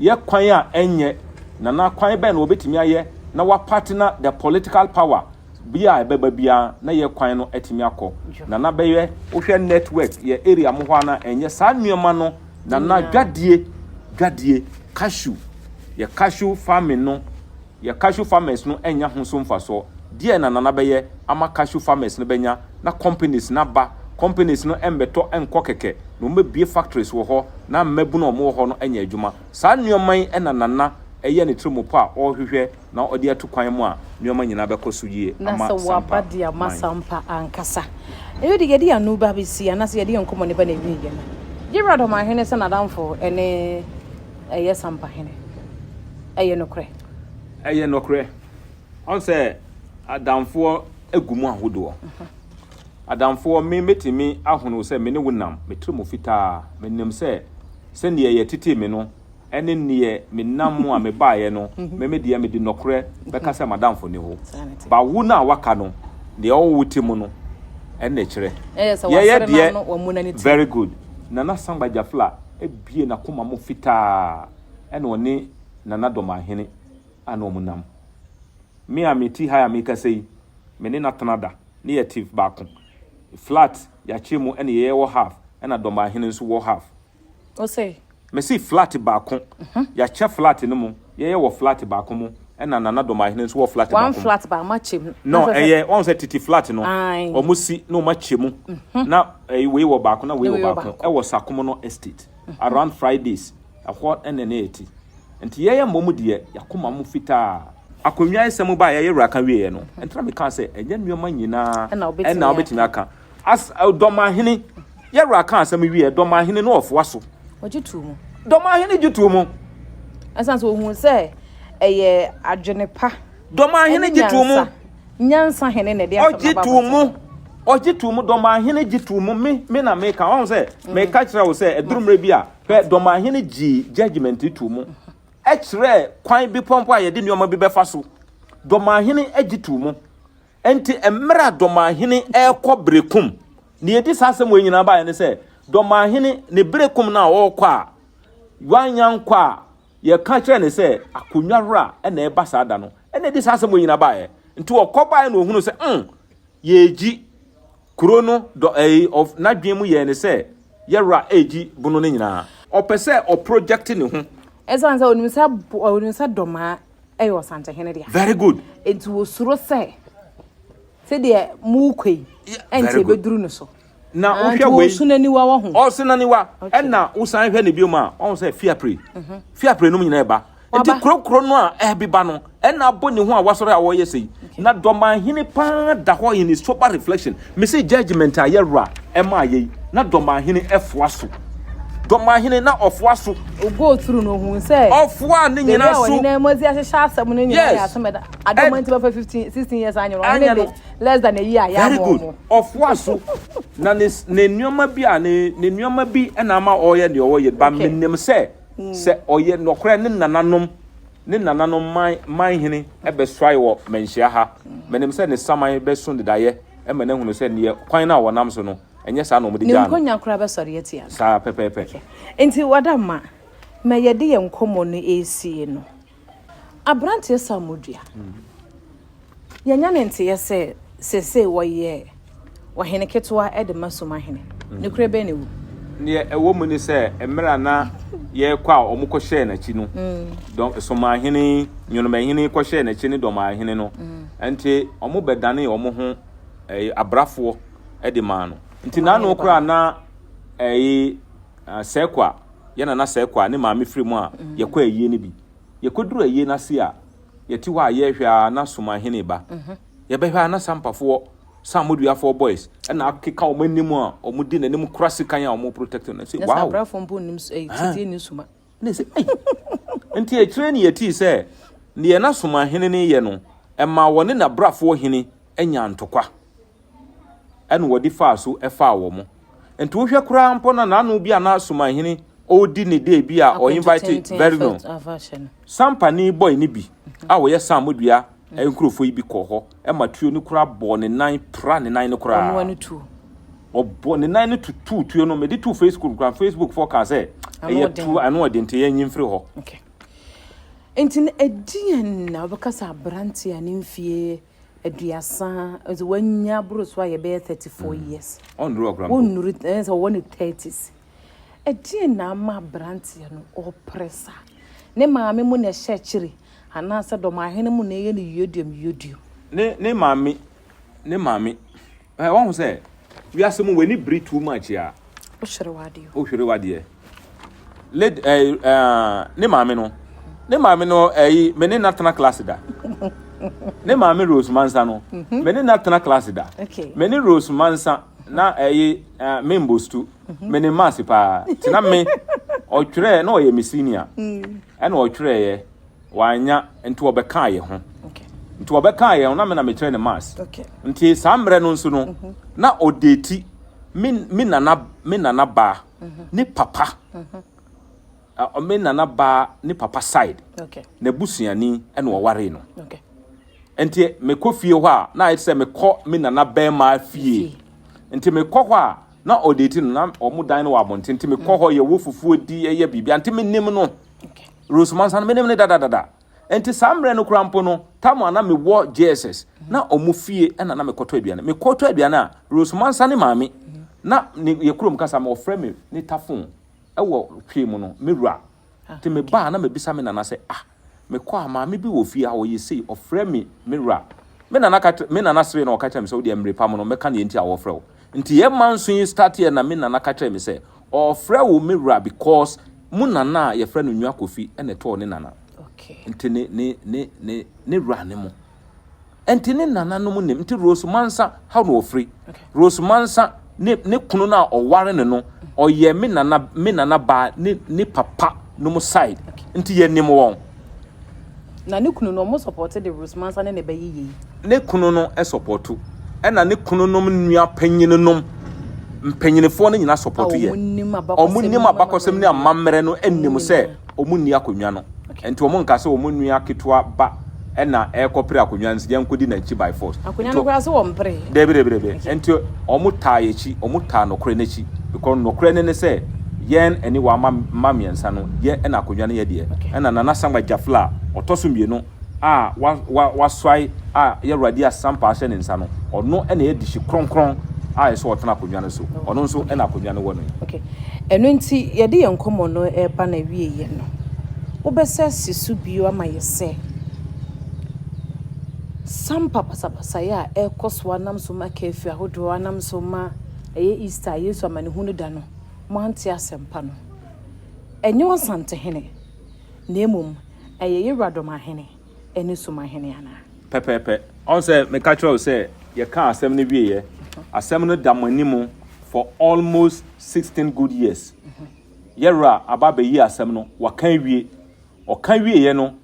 yɛ kwan a ɛnyɛ Nana kwan bɛn na wɔbɛtumi ayɛ na wɔapatena the political power bi a ɛbɛba biara na yɛ kwan no atumi akɔ. Nana bɛyɛ wohwɛ network yɛ area mo hɔ a na ɛnyɛ saa nneɛma no Nana dwadie dwadie cashew yɛ cashew farming no Yɛ cashew farmers no nnya ho so mfasoɔ. Deɛn na Nana bɛyɛ ama cashew farmers no bɛnya na companies no aba, companies no mmɛtɔ nkɔ kɛkɛ na wɔbɛbue factories wɔ hɔ na mmabunu a wɔwɔ hɔ no anya adwuma. Saa nneɛma yi na Nana ɛyɛ ne tirimupɔ a ɔrehwehwɛ na ɔde atu kwan mu a nneɛma nyinaa bɛkɔ so yie Na ama sɛ Sampa wɔaba de ama man. Sampa ankasa. Ɛno de yɛde yɛn ano ba bɛsi anaasɛ yɛde yɛn nkɔmmɔ no ba n'awieeɛ no, Gerald Ɔmanhene sɛ n'adamfo ne ɛyɛ Sampa hene. Ɛyɛ nokorɛ? Ɛyɛ nokorɛ. Ɔn sɛ adamfoɔ gu mu ahodoɔ. Adamfoɔ, me mɛtumi ahunu sɛ me ne wo nam, me tiri mu fitaa. Menim sɛ sɛdeɛ yɛtetee me no ne neɛ menam mu a mebaeɛ no, me me deɛ mede nɔkorɛ bɛka sɛ m'adamfo ne wo. Ba wo no a waka no, deɛ ɔwɔ wo ti mu no ɛna ɛkyerɛ. Yɛyɛ deɛ, very good. Nana Sangba Gyafla bue n'akoma mu fitaa ɛna ɔne Nana Dɔmahene a na wɔn nam. Me a mete ha a mekasa yi, me ne no atena da, ne yɛte baako. Flat yɛakyɛ mu ɛna yɛyɛ wɔ half ɛna Dɔmahene nso wɔ half. Ose. Mese flat baako, yɛakyɛ flat no mu, yɛyɛ wɔ flat baako mu ɛna Nana Dɔmahene nso wɔ flat One baako mu. flat baako moakyɛ mu. No, ɛyɛ wɔn sɛ tete flat no, Ae. wɔn si na wɔn akyɛ mu. Na ɛyi wei wɔ baako na wei Na wɔ wei wɔ baako baako. ɛwɔ Sakomono Estate around Fridays ɛhɔ ɛna na yɛte. Nti yɛyɛ mmom deɛ yɛakoma mu fitaa. Akonnwa nsɛm baeɛ yɛ wura ka wieɛ no, ɛnti na mekaa sɛ ɛnyɛ nneɛma nyinaa Ɛna ɛna wobɛtumi aka. As Dɔmahene, yɛ wura ka asɛm wieɛ, Dɔmahene no ɔfoa so. Ɔgye too mu. Dɔmahene gye too mu. Ɛsan sɛ ohun sɛ ɛyɛ adwene pa. Dɔmahene gye too mu. Nyansa hene na ɛde asɛm Ɔgye aba too abɔnten. mu. Ɔgye too mu. Dɔmahene gye too mu. Me me na meka. Ɔhu sɛ meka kyerɛ wo sɛ ɛduru mmerɛ bi a hwɛ Dɔmahene gyee judgement too mu. Ɛkyerɛɛ kwan bi pɔmpɔ a yɛde nneɛma bi bɛfa so. Dɔmahene gye too mu. Enti mmerɛ a Dɔmahene rekɔ Berekum, nea ɛdi saa asɛm wei nyinaa baeɛ ne sɛ Dɔmahene ne Berekum no a ɔrekɔ a wanya nkɔ a yɛka kyerɛ ne sɛ akonnwa wura na ɛba saa da no ɛna ɛde saa asɛm wei nyinaa baeɛ. Nti ɔkɔ baeɛ na ɔhunu sɛ mm yɛregyi kuro no dɔ ɛyi ɔf n'adwene mu yɛɛ ne sɛ yɛwura ɛregyi bono no nyinaa. Ɔpɛ sɛ ɔproject ne ho. Ɛsiane sɛ onim sɛ onim sɛ Dɔmaa yɛ Ɔsantehene dea. Very good. Nti wɔsuro sɛ sɛdeɛ morekɔ yi ɛnkyɛ ɛbɛduru no so. Na ah, wohwɛ wei ɔsu n'aniwa wɔ ho. Ɔsu n'aniwa ɛna wosan hwɛ ne bio mu a ɔho sɛ fiapre mhm. fiapre nom nyinaa ɛba nti kurokuro no a ɛbeba no ɛna abɔ ne ho a wasɔre a wɔyɛ sɛ yi na dɔmanhene paa da hɔ in his sober reflection mese judgement a yɛwura ɛma ayɛ yi na dɔmanhene ɛfoa so dɔmanhene na ɔfoa so. O go through no ohun sɛ. Ɔfoa ne nyina so. Beebi a wɔde na ɛmɔdzi ahyehyɛ asɛm no nyinaa yɛ asɛm ɛda adɔm nti bɛfa 15 16 years anyɛ no ɔhene de less than a year ayɛ Very good. Ɔfoa so. Na ne ne nneɛma bi a ne ne nneɛma bi na ama ɔyɛ deɛ ɔyɛ ba menim sɛ sɛ ɔyɛ nɔkorɛ ne nananom ne nananom man manhene ɛbɛsoae wɔ manhyia ha. Menim sɛ ne saman bɛso dedaeɛ ɛma no ahunu sɛ neɛ kwan no a wɔnam so no ɛnyɛ saa na wɔde Ne gyaa no. nkonya koraa bɛsɔre atia no. Saa pɛpɛɛpɛ. Nti Wadamma, ma yɛde yɛn nkɔmmɔ no resie no, aberanteɛ Samuel Dua, Yɛanya ne nteeɛ sɛ seesei wɔyɛ ɔhene ketewa de ma Sumahene. Nokorɛ bɛn na ɛwɔ mu? Deɛ ɛwɔ mu ne sɛ, mmerɛ a na yɛrekɔ a wɔkɔhyɛɛ n'akyi no, dɔm, Somahene, Nwonomahene kɔhyɛɛ n'akyi ne Dɔmahene no, nti wɔbɛdanee wɔn ho ɛɛ abrafoɔ de maa no. Nti n'ano koraa na ɛyi Sɛkwa, yɛn nana Sɛkwa ne maame firi mu a yɛkɔ ayie no bi. Yɛkɔduru ayie no ase a, yɛte hɔ a yɛrehwɛ ara na Somahene reba. Yɛbɛhwɛ ara na Sampafoɔ, Samoduafoɔ boys ɛna akeka wɔn anim a wɔdi n'anim kura sekan a wɔn protect no. Sɛ Na wow. Sabrafoɔ mpo nnim eh, tete nni suma. Ne sɛ ei. Nti akyire ne yɛtii sɛ deɛ na Somahene no yɛ no, ɛmaa wɔne n'abrafoɔ hene nyaa ntɔkwa. Ɛna wɔde faa so faa wɔn. Nti wohwɛ koraa mpo na n'ano bi a na Somahene ɔredi ne day bi a ɔ invite very no. Sampani boy no bi a ɔyɛ Samodua nkurɔfoɔ yi bi kɔɔ hɔ ma tuo no koraa bɔɔ ne nan pra ne nan no koraa. Ɔbɔ ne nan no tutuu tuo no mede too Facebook koraa Facebook foɔ kaa sɛ ɛyɛ tuo ano ɔden nti yɛnyi mfiri hɔ. Okay. Nti no ɛdeɛn na wobɛka sɛ aberanteɛ a ne mfie aduasa nso wanya aboro so a yɛbɛyɛ 34 years. Ɔnnuru ɔkora mpo. Ɔnnuru ɛyɛ sɛ ɔwɔ ne 30s. Ɛdeɛn na ama aberanteɛ no ɔrepere saa? Ne maame mu na ɛhyɛ akyire anaasɛ dɔmahene mu na ɛyɛ no yuoduom yuoduom? Ne ne maame ne maame ɛ wɔn sɛ wiase mu w'ani bere too much a. Wohwere w'adeɛ. Wohwere w'adeɛ. Lady ɛɛ ɛɛ ne maame no ne maame no ɛyi me ne na tena class da. Ne maame Rose Mansa no mhm. me ne na tena class da. Me ne Rose Mansa na ɛyi ɛɛ me mbostu. Me ne maase paa. Tena me ɔtwerɛ na ɔyɛ me senior. Mm. Ɛna ɔtwerɛeɛ wanya nti ɔbɛkaa yɛ ho. Nti ɔbɛkaa yɛn na me na mekyerɛ ne maths. Nti saa mmerɛ no nso no mhm. na ɔdeeti me me nana me nana baa mhm. ne papa mhm. me nana baa ne papa side n'abusuani ɛna ɔwaree no. Nti mekɔ fie hɔ a na ayɛ sɛ mekɔ me nana bɛrima fie. Nti mekɔ hɔ a na ɔdeeti no na wɔn dan no wɔ abɔnten nti mekɔ hɔ yɛwɔ fufuo di ɛyɛ biribi nti menim no. Rose Mansa no menim no dadadada. Nti saa mmerɛ no koraa mpo no, tam a na mewɔ JSS, na ɔmo fie na na mekɔtɔ aduane. Mekɔtɔ aduane a, Rose Mansa ne maame, na ne yɛ kurom kasa ma ɔfrɛ me ne tafon ɛwɔ twee mu no, me wura. Nti meba a na mebisa me nana sɛ, ah, mekɔ a maame bi wɔ fie ha ɔyɛ sei, ɔfrɛ me me wura. Me nana ka me nana seree na ɔka kyerɛ me sɛ, wodeɛ mmere pa mu no mɛka neɛ nti a wɔfrɛ wo. Nti yɛn manso yi starteɛ na me nana ka kyerɛ me sɛ, Ɔfrɛ wo me wura because mo nana a yɛfrɛ no Nua Kofi na ɛtɔɔ ne nana. Nti ne ne ne ne ne wura ne mo. Nti ne nana nom nim. Nti Rose Mansa how na ɔfiri? Rose Mansa ne ne kunu no a ɔware no no ɔyɛ me nana me nana baa ne ne papa nom side. Nti yɛnim wɔn. Na ne kunu no ɔmo sɔpɔte de Rose Mansa ne ne bɛyɛ yei. Ne kunu no sɔpɔto ɛna ne kunu nom nua panyin nom mpanyinfoɔ no nyina sɔpɔto yɛ. Ɔmo nim abakɔsɛm ne amammerɛ no nim sɛ ɔmo nni akonnwa no. Nti ɔmo nka sɛ ɔmo nua ketewa ba ɛna ɛrekɔpere akonnwa no nti yɛnkɔdi n'akyi by force. Akonnwa no koraa so wɔmpere. Dabi dabi dabi. Nti ɔmo taa yɛkyi, ɔmo taa nɔkorɛ no akyi because nɔkorɛ no ne sɛ yɛn ɛne wama mma mmiɛnsa no yɛ ɛna akonnwa no yɛ deɛ. Ɛna Nana Sangba Gyafla a ɔtɔ so mmienu a wa wa wasoae a yɛwura di asampa ahyɛ ne nsa no, ɔno ɛna ɛyɛ dehye kronkron a ɛsɛ ɔtena akonnwa no so. Ɔno nso ɛna akonnwa no wɔ no yi. Okay. Ɛno nti yɛde yɛn nkɔmmɔ no reba n'awieeɛ no, wobɛsa si so bio ama yɛ sɛ sampa basabasayɛ a ɛrekɔ so anam so ma curfew ahodoɔ anam so ma ɛyɛ Easter a Yesu amanehunu da no, moante asɛmpa no. Ɛnyɛ Ɔsantehene, na mmom ɛyɛ Yɛwura Dɔmahene ne Sumahene anaa? Pɛpɛɛpɛ. Ɔn sɛ meka kyerɛ wo sɛ yɛkaa asɛm no wieɛ. Asɛm no da mo anim for almost 16 good years. Yɛwura aba abɛyi asɛm no, waka awie. Ɔka wieɛ no,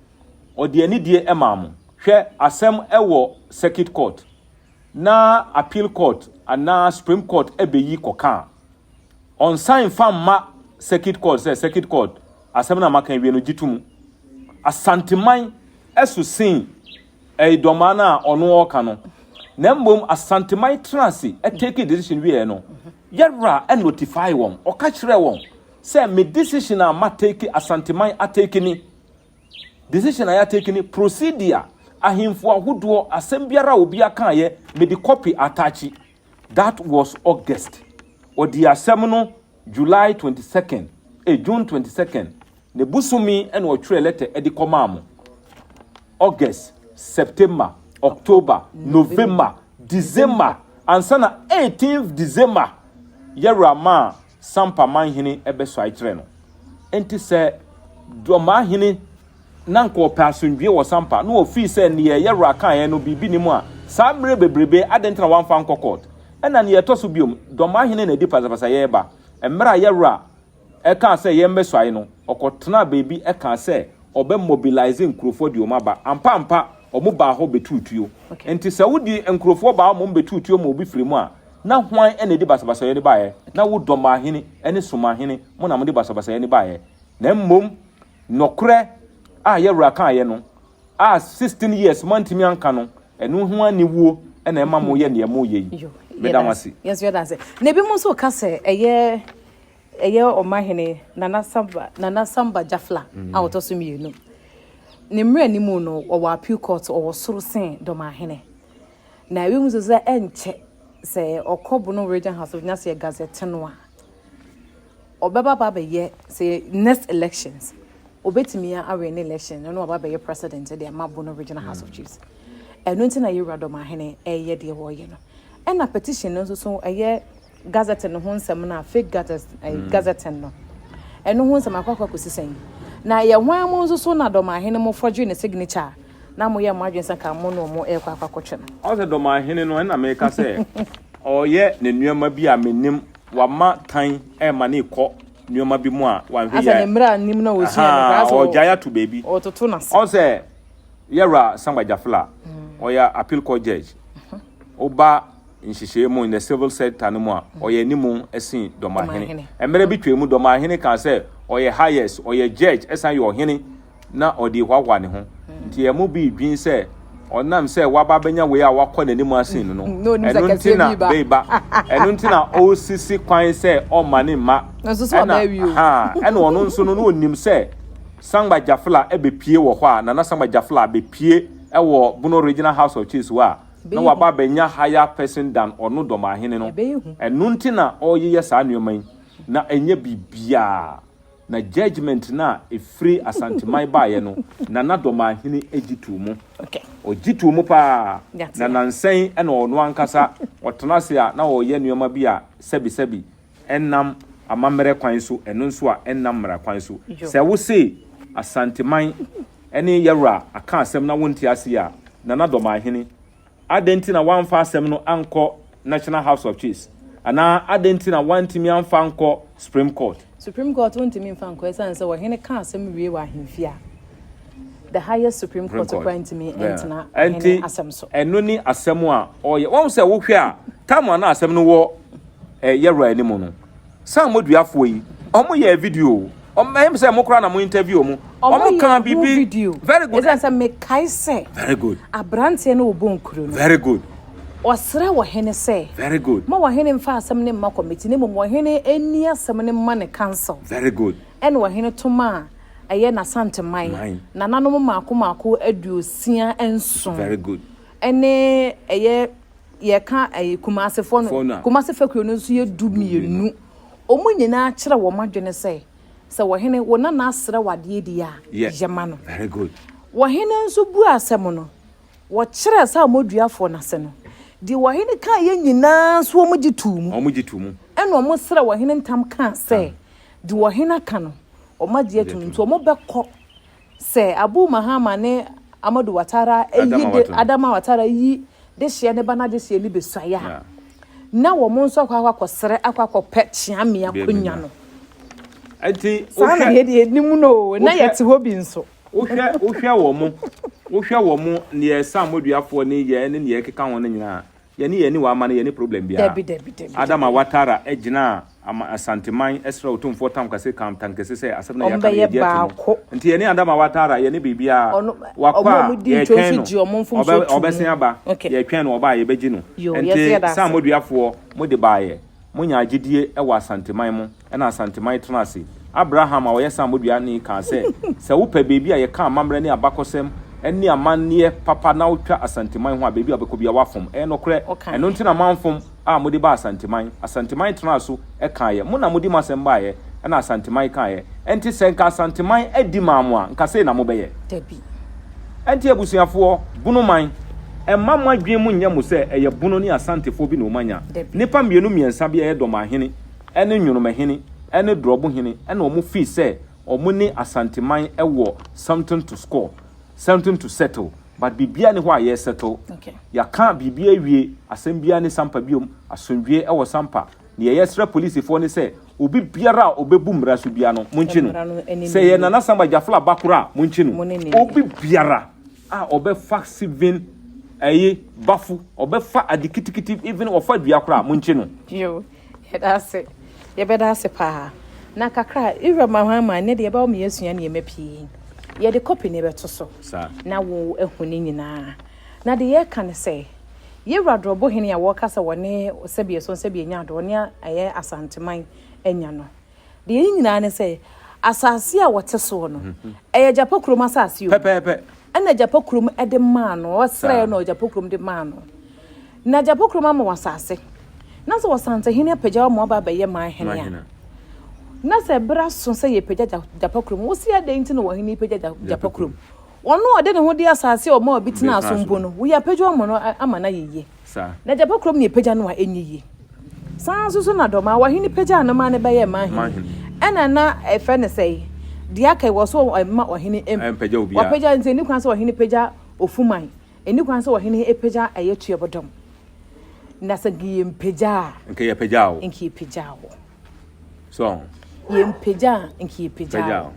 ɔde anidie maa mo. Hwɛ, asɛm wɔ circuit court, na appeal court anaa supreme court bɛyi kɔka a, ɔnsan mfa mma circuit court sɛ circuit court asɛm no a maka awie no gye to mu. Asanteman so sen ɛyi dɔmaa no a ɔno ɔreka no. Na mmom Asanteman tena ase take decision wieɛ no, yɛwura notify wɔn, ɔka kyerɛɛ wɔn sɛ me decision a ma take Asanteman atake ni. Decision a yɛatake ni, procedure, ahemfo ahodoɔ, asɛm biara a obi akaeɛ, mede copy attach. That was August. Ɔdii asɛm no July 22nd, eh, June 22nd. Ne bosome na ɔtwerɛ lɛtɛ de kɔmaa mo. August, September, October, November, December. Ansa na 18th December, yɛwura maa Sampa manhene bɛsuae kyerɛɛ no. Enti sɛ Dɔmahene na anka ɔpɛ asomdwoeɛ wɔ Sampa na ɔfii sɛ neɛ yɛwura kaeɛ no biribi nni mu a, saa mmerɛ bebrebe adɛn nti na wamfa ankɔ court? Ɛna neɛ ɛtɔ so biom, Dɔmahene na ɛdi pasapasayɛ reba. Mmerɛ a yɛwura kaa sɛ yɛmmɛsuae no, ɔkɔtenaa baabi kaa sɛ ɔbɛ mobilise nkurofoɔ de wɔn aba. Ampa ampa wɔn baa hɔ bɛtuu tuo. Enti sɛ wode nkurofoɔ baa hɔ ma wɔn bɛtuu tuo ma obi firi mu a, Na hwan na ɛde basabasayɛ no baeɛ? Na wo Dɔmahene ne Somahene, mo na mode basabasayɛ no baeɛ. Na mmom nɔkorɛ a yɛwura kaeɛ no, a 16 years moantumi anka no, ɛno ho aniwuo na ɛma moyɛ deɛ moyɛ yi. Meda mo ase. Yɛn nso yɛda ase. Na ebinom nso ka sɛ ɛyɛ ɛyɛ ɔmahene Nana Samba Nana Samba Jafla a ɔtɔ so mmienu. Ne mmerɛ no mu no, ɔwɔ appeal court, ɔwɔ soro sen Dɔmahene. Na ebinom nso sɛ ɛnkyɛ sɛ ɔkɔ Bono Region House of na sɛ yɛ gazette no a, ɔbɛba aba abɛyɛ sɛ next elections obetumi awin ne election no na waba abɛyɛ president de ama Bono Regional House of Chiefs. Ɛno nti na Yewura Dɔmahene ɛyɛ deɛ wɔyɛ no. Ɛna petition no nso so ɛyɛ Gazette no ho nsɛm no a fake gazette ɛyi mm. gazette no ɛno ho nsɛm akɔ akɔ akɔsi sɛn na yɛ hwan mo nso so na dɔmahene mo fɔdwe ne signature a na mo yɛ mo adwene sɛ ka mo ne ɔmo ɛrekɔ akɔ akɔtwe no. Ɔsɛ dɔmahene no ɛna meka sɛ ɔyɛ ne nneɛma bi a menim wama tan ɛma ne kɔ nneɛma bi mu a wanhwɛ yɛ. Asɛ ne mmerɛ a nim na ɔsua no koraa sɛ ɔgyae ato baabi. Ɔtoto n'ase. Ɔsɛ yɛwura Sangba Jafla. Mm. Ɔyɛ appeal court judge. Woba nhyehyɛe mu in the civil sector no mu a, ɔyɛ animu sen Dɔmahene. Mmerɛ bi twaa mu, Dɔmahene kaa sɛ ɔyɛ highest, ɔyɛ judge, ɛsan yɛ ɔhene na ɔde hoahoa ne ho. Nti yɛn mu bi redwen sɛ ɔnam sɛ waba abɛnya wei a wakɔ n'anim asen no no, ɛno nti na beba. Ɛno nti na ɔresisi kwan sɛ ɔmma ne mma. Ɛna ha, ɛna ɔno nso no, na ɔnim sɛ Sangba Jafla bɛpie wɔ hɔ a, Nana Sangba Jafla bɛpie wɔ Bono Regional House of Chiefs hɔ a, na waba abɛnya higher person than ɔno Dɔmahene no. Ɛno nti na ɔreyeyɛ saa nneɛma yi, na ɛnyɛ biribiara. Na judgement no a ɛfiri Asanteman baeɛ no, Nana Dɔmahene gye too mu. Ɔgye too mu paa. Na nansa yi na ɔno ankasa ɔtena ase a na ɔreyɛ nneɛma bi a sɛbisɛbi ɛnnam amammerɛ kwan so, ɛno nso a ɛnnam mmara kwan so. Sɛ wose Asanteman ne Yawura aka asɛm na wonte aseɛ a, Nana Dɔmahene, adɛn nti na woamfa asɛm no ankɔ National House of Chiefs? Anaa adɛn nti na woantumi amfa ankɔ Supreme Court? Supreme Court wontumi mfa nkɔ ɛsiane sɛ ɔhene ka asɛm wie wɔ ahemfie a, the highest Supreme Court koraa ntumi ntena ɔhene asɛm so. Ɛno ne asɛm a ɔyɛ. Wɔn sɛ wohwɛ a, time a na asɛm no wɔ Yawura anim no, Samoduafoɔ yi, wɔn yɛɛ video o. Wɔn ɛyɛ sɛ mo koraa na mo interview wɔn. Wɔn kaa biribi. Very good. Ɛsan sɛ mekae sɛ. Very good. Aberanteɛ no ɔbɔ nkuro no. Very good. Ɔsrɛ ɔhene sɛ. Very good. Ma ɔhene mfa asɛm no mma committee na mmom ɔhene nni asɛm no mma ne council. Very good. Ɛna ɔhene to maa ɛyɛ n'Asanteman nananom mmaako mmaako 67. Very good. Ɛne ɛyɛ yɛka ɛyɛ Kumasefoɔ no, Kumase fakuo no nso yɛ 12. Wɔn nyinaa kyerɛ wɔn adwene sɛ, sɛ ɔhene, wo nana asrɛ wo adeɛ di a, yɛ ma no. Very good. Ɔhene nso bu asɛm no, wɔkyerɛ sɛ wɔduafoɔ no ase no, deɛ ɔhene kaeɛ nyinaa nso wɔn gye too mu. Wɔn gye too mu. Ɛna wɔn srɛ ɔhene ntam kaa sɛ, deɛ ɔhene aka no, wɔn agye atum nti wɔn bɛkɔ Sɛ Abu Mahama ne Amadou Ouattara yi de Adama Ouattara yi dehyeɛ ne ba no adehyeɛ no bɛsuae a, na wɔn nso akɔ akɔ akɔsrɛ akɔ akɔpɛ kyeame akonnwa no. Nti saa na yɛde anim no o, na yɛte hɔ bi nso. Wohwɛ wohwɛ wɔn wohwɛ wɔn neɛ Samoduafoɔ ne yɛ ne neɛ ɛkeka ho no nyinaa Yɛne yɛn ani wɔ ama no yɛnni problem biara. Dabi dabi dabi. Adama Watara gyinaa ama Asanteman srɛɛ Otumfoɔ Tam Kase Kam Tankese sɛ asɛm no a Wɔn yɛaka no bɛyɛ yɛgye ato mu. baako. Nti yɛne Adama Watara yɛne biribiara. Ɔno Wakɔ wɔn a a wɔdi ntwo yɛtwɛn nso no. gye wɔn mfomsoɔ Ɔbɛ to mu. ɔbɛsen aba. Okay. Yɛtwɛn no ɔba a yɛbɛgye no. Yoo yɛse Nti yɛda ase. Samoduafoɔ mode baeɛ. Monyaa gyedie wɔ Asanteman mu. Ɛnna Asanteman tenaa ase. Abraham a ɔyɛ Samoduani kaa sɛ, Sɛ wopɛ baabi a yɛka amammerɛ ne abakɔsɛm ne amanneɛ papa na wotwa Asanteman ho a, baabi a wobɛkɔ biara woafom. Ɛyɛ nokorɛ. Ɛno nti na moamfom a mode baa Asanteman. Asanteman tenaa so kaeɛ. Mo na mode mo asɛm baeɛ, ɛnna Asanteman kaeɛ. Enti sɛ nka Asanteman adi maa mo a, nka sei na mobɛyɛ? Dabi. Enti abusuafoɔ, Bono man, mma mo adwene mu nnyɛ mo sɛ ɛyɛ Bono ne Asantefoɔ bi na wɔanya. Nnipa mmienu mmiɛnsa bi a ɛyɛ Dɔmahene ne Nwonomahene ne Dorɔbohene na wɔn fii sɛ wɔn ne Asanteman wɔ something to score, something to settle, but biribiara nni hɔ a yɛ settle. Yɛaka biribiara awie, asɛm biara nni Sampa biom, asomdwoeɛ wɔ Sampa. Deɛ yɛsrɛ polisifoɔ ne sɛ obi biara a ɔbɛbu mmara so biara no, monkye no. Sɛ ɛyɛ Nana Samba Gyafla ba koraa a, monkye no. Obi biara a ɔbɛfa even ɛyi bafo, ɔbɛfa ade kitikiti even ɔfa dua koraa a, monkye no. Yo, yɛda ase. Yɛbɛda ase paa. Na kakra, Ewura Mahama, ɛnnɛ deɛ yɛbɛma yɛasua nneɛma pii. Yɛde kɔpi no bɛto so na wo ahu ne nyinaa. Na deɛ yɛreka ne sɛ, Yɛwura Dorɔbohene a wɔka sɛ wɔne Sɛbiɛso Sɛbiɛnyaado, wɔne ɛyɛ Asanteman anya no, deɛ yɛn nyinaa ne sɛ, asase a wɔte soɔ no, ɛyɛ Gyapa kurom asase o. Pɛpɛɛpɛ. Ɛna Gyapa kurom de maa no, ɔsrɛɛ na Gyapa kurom de maa no. Na Gyapa kurom ama wɔ asase. Na sɛ Ɔsantehene apagya wo ma woaba abɛyɛ man hene a, na sɛ berɛ aso sɛ yɛpagya Gyapa kurom, wo se adɛn nti na ɔhene yi pagya Gyapa kurom? Ɔno a ɔde ne ho de asase a ɔmaa obi tenaa so mpo no, woyɛ apagya ama no ama no ayɛ yie. Na gyapa kurom na yɛpagya no a ɛnyɛ yie. Saa ara nso so na Dɔmaa ɔhene pagyaa no maa no bɛyɛɛ manhene. Ɛna na ɛfrɛ no sɛe, deɛ aka yi wɔ so mma ɔhene mpagya obiara. Wapagya nti ɛnni kwan sɛ ɔhene pagya Ofuman, ɛnni kwan sɛ ɔhene pagya ɛyɛ Tuabɔdɔm. Na sɛ nka yɛmpagya a. Nka yɛpagya wo. Nka yɛpagya wo. So. Yɛmpagya a nka yɛpagya wo.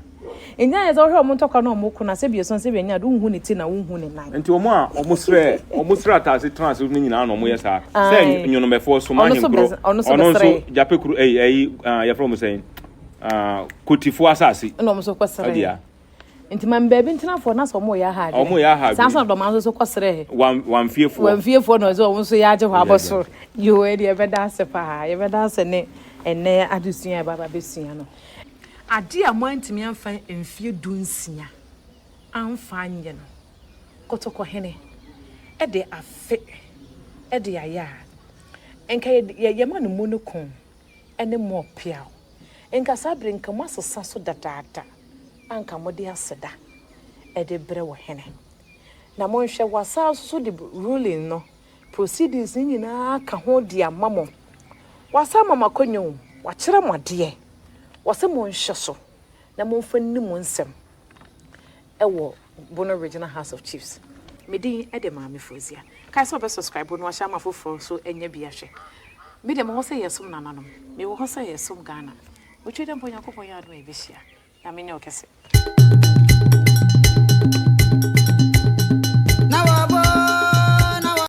Nti na yɛ sɛ wohwɛ wɔn ntɔkwa na wɔn ko no a, sɛbi ɛsɔn sɛbi ɛnyɛ ade, wonhu ne ti na wonhu ne nan. Nti wɔn a wɔn srɛ wɔn srɛ ataase tena ase no nyinaa na wɔn yɛ saa. Sɛ nyonomɛfoɔ soma ahenkuro, ɔno nso gyapekuro ɛyi ɛyi yɛfrɛ wɔn sɛn kotifoɔ asase. Ɛna wɔn nso kɔ srɛ. Nti ma baabi ntenafoɔ na sɛ wɔn yɛ aha adwene. Wɔn yɛ aha adwene. Saa nso na dɔmaa nso so kɔ srɛ. Wan wanfiefoɔ. Wanfiefoɔ na ɔsɛ wɔn nso yɛ agye hɔ abɔ so. Yoo ɛdi yɛbɛda ase paa yɛbɛda ase ne ɛnɛ adesua a yɛba abɛsua no. Adeɛ a moantumi amfa mfeɛ dunsia amfa anyɛ no, Kotokɔhene de afe de ayɛ a, nka yɛma no munukun ne more peaw. Nka saa bere nka moasesa so dadaada a nka mode aseda de brɛ wɔ hene. Na monhwɛ, wasan nso so de ruling no, proceedings no nyinaa ka ho de ama mo. Wasan ama mo akwannya o, wakyerɛ mo adeɛ. Wɔse monhwɛ so na momfa nni mo nsɛm wɔ Bono Regional House of Chiefs. Me din de Maame Fozia. Kae sɛ wobɛ subscribe na wahyɛ ama foforɔ nso anya bi ahwɛ. Me deɛ mewɔ hɔ sɛ yɛsom nananom. Mewɔ hɔ sɛ yɛsom Ghana. Otwa dɛ mpo Nyankopɔn yɛ adom a yɛbɛhyia. Nyame nyɛ wo kɛse.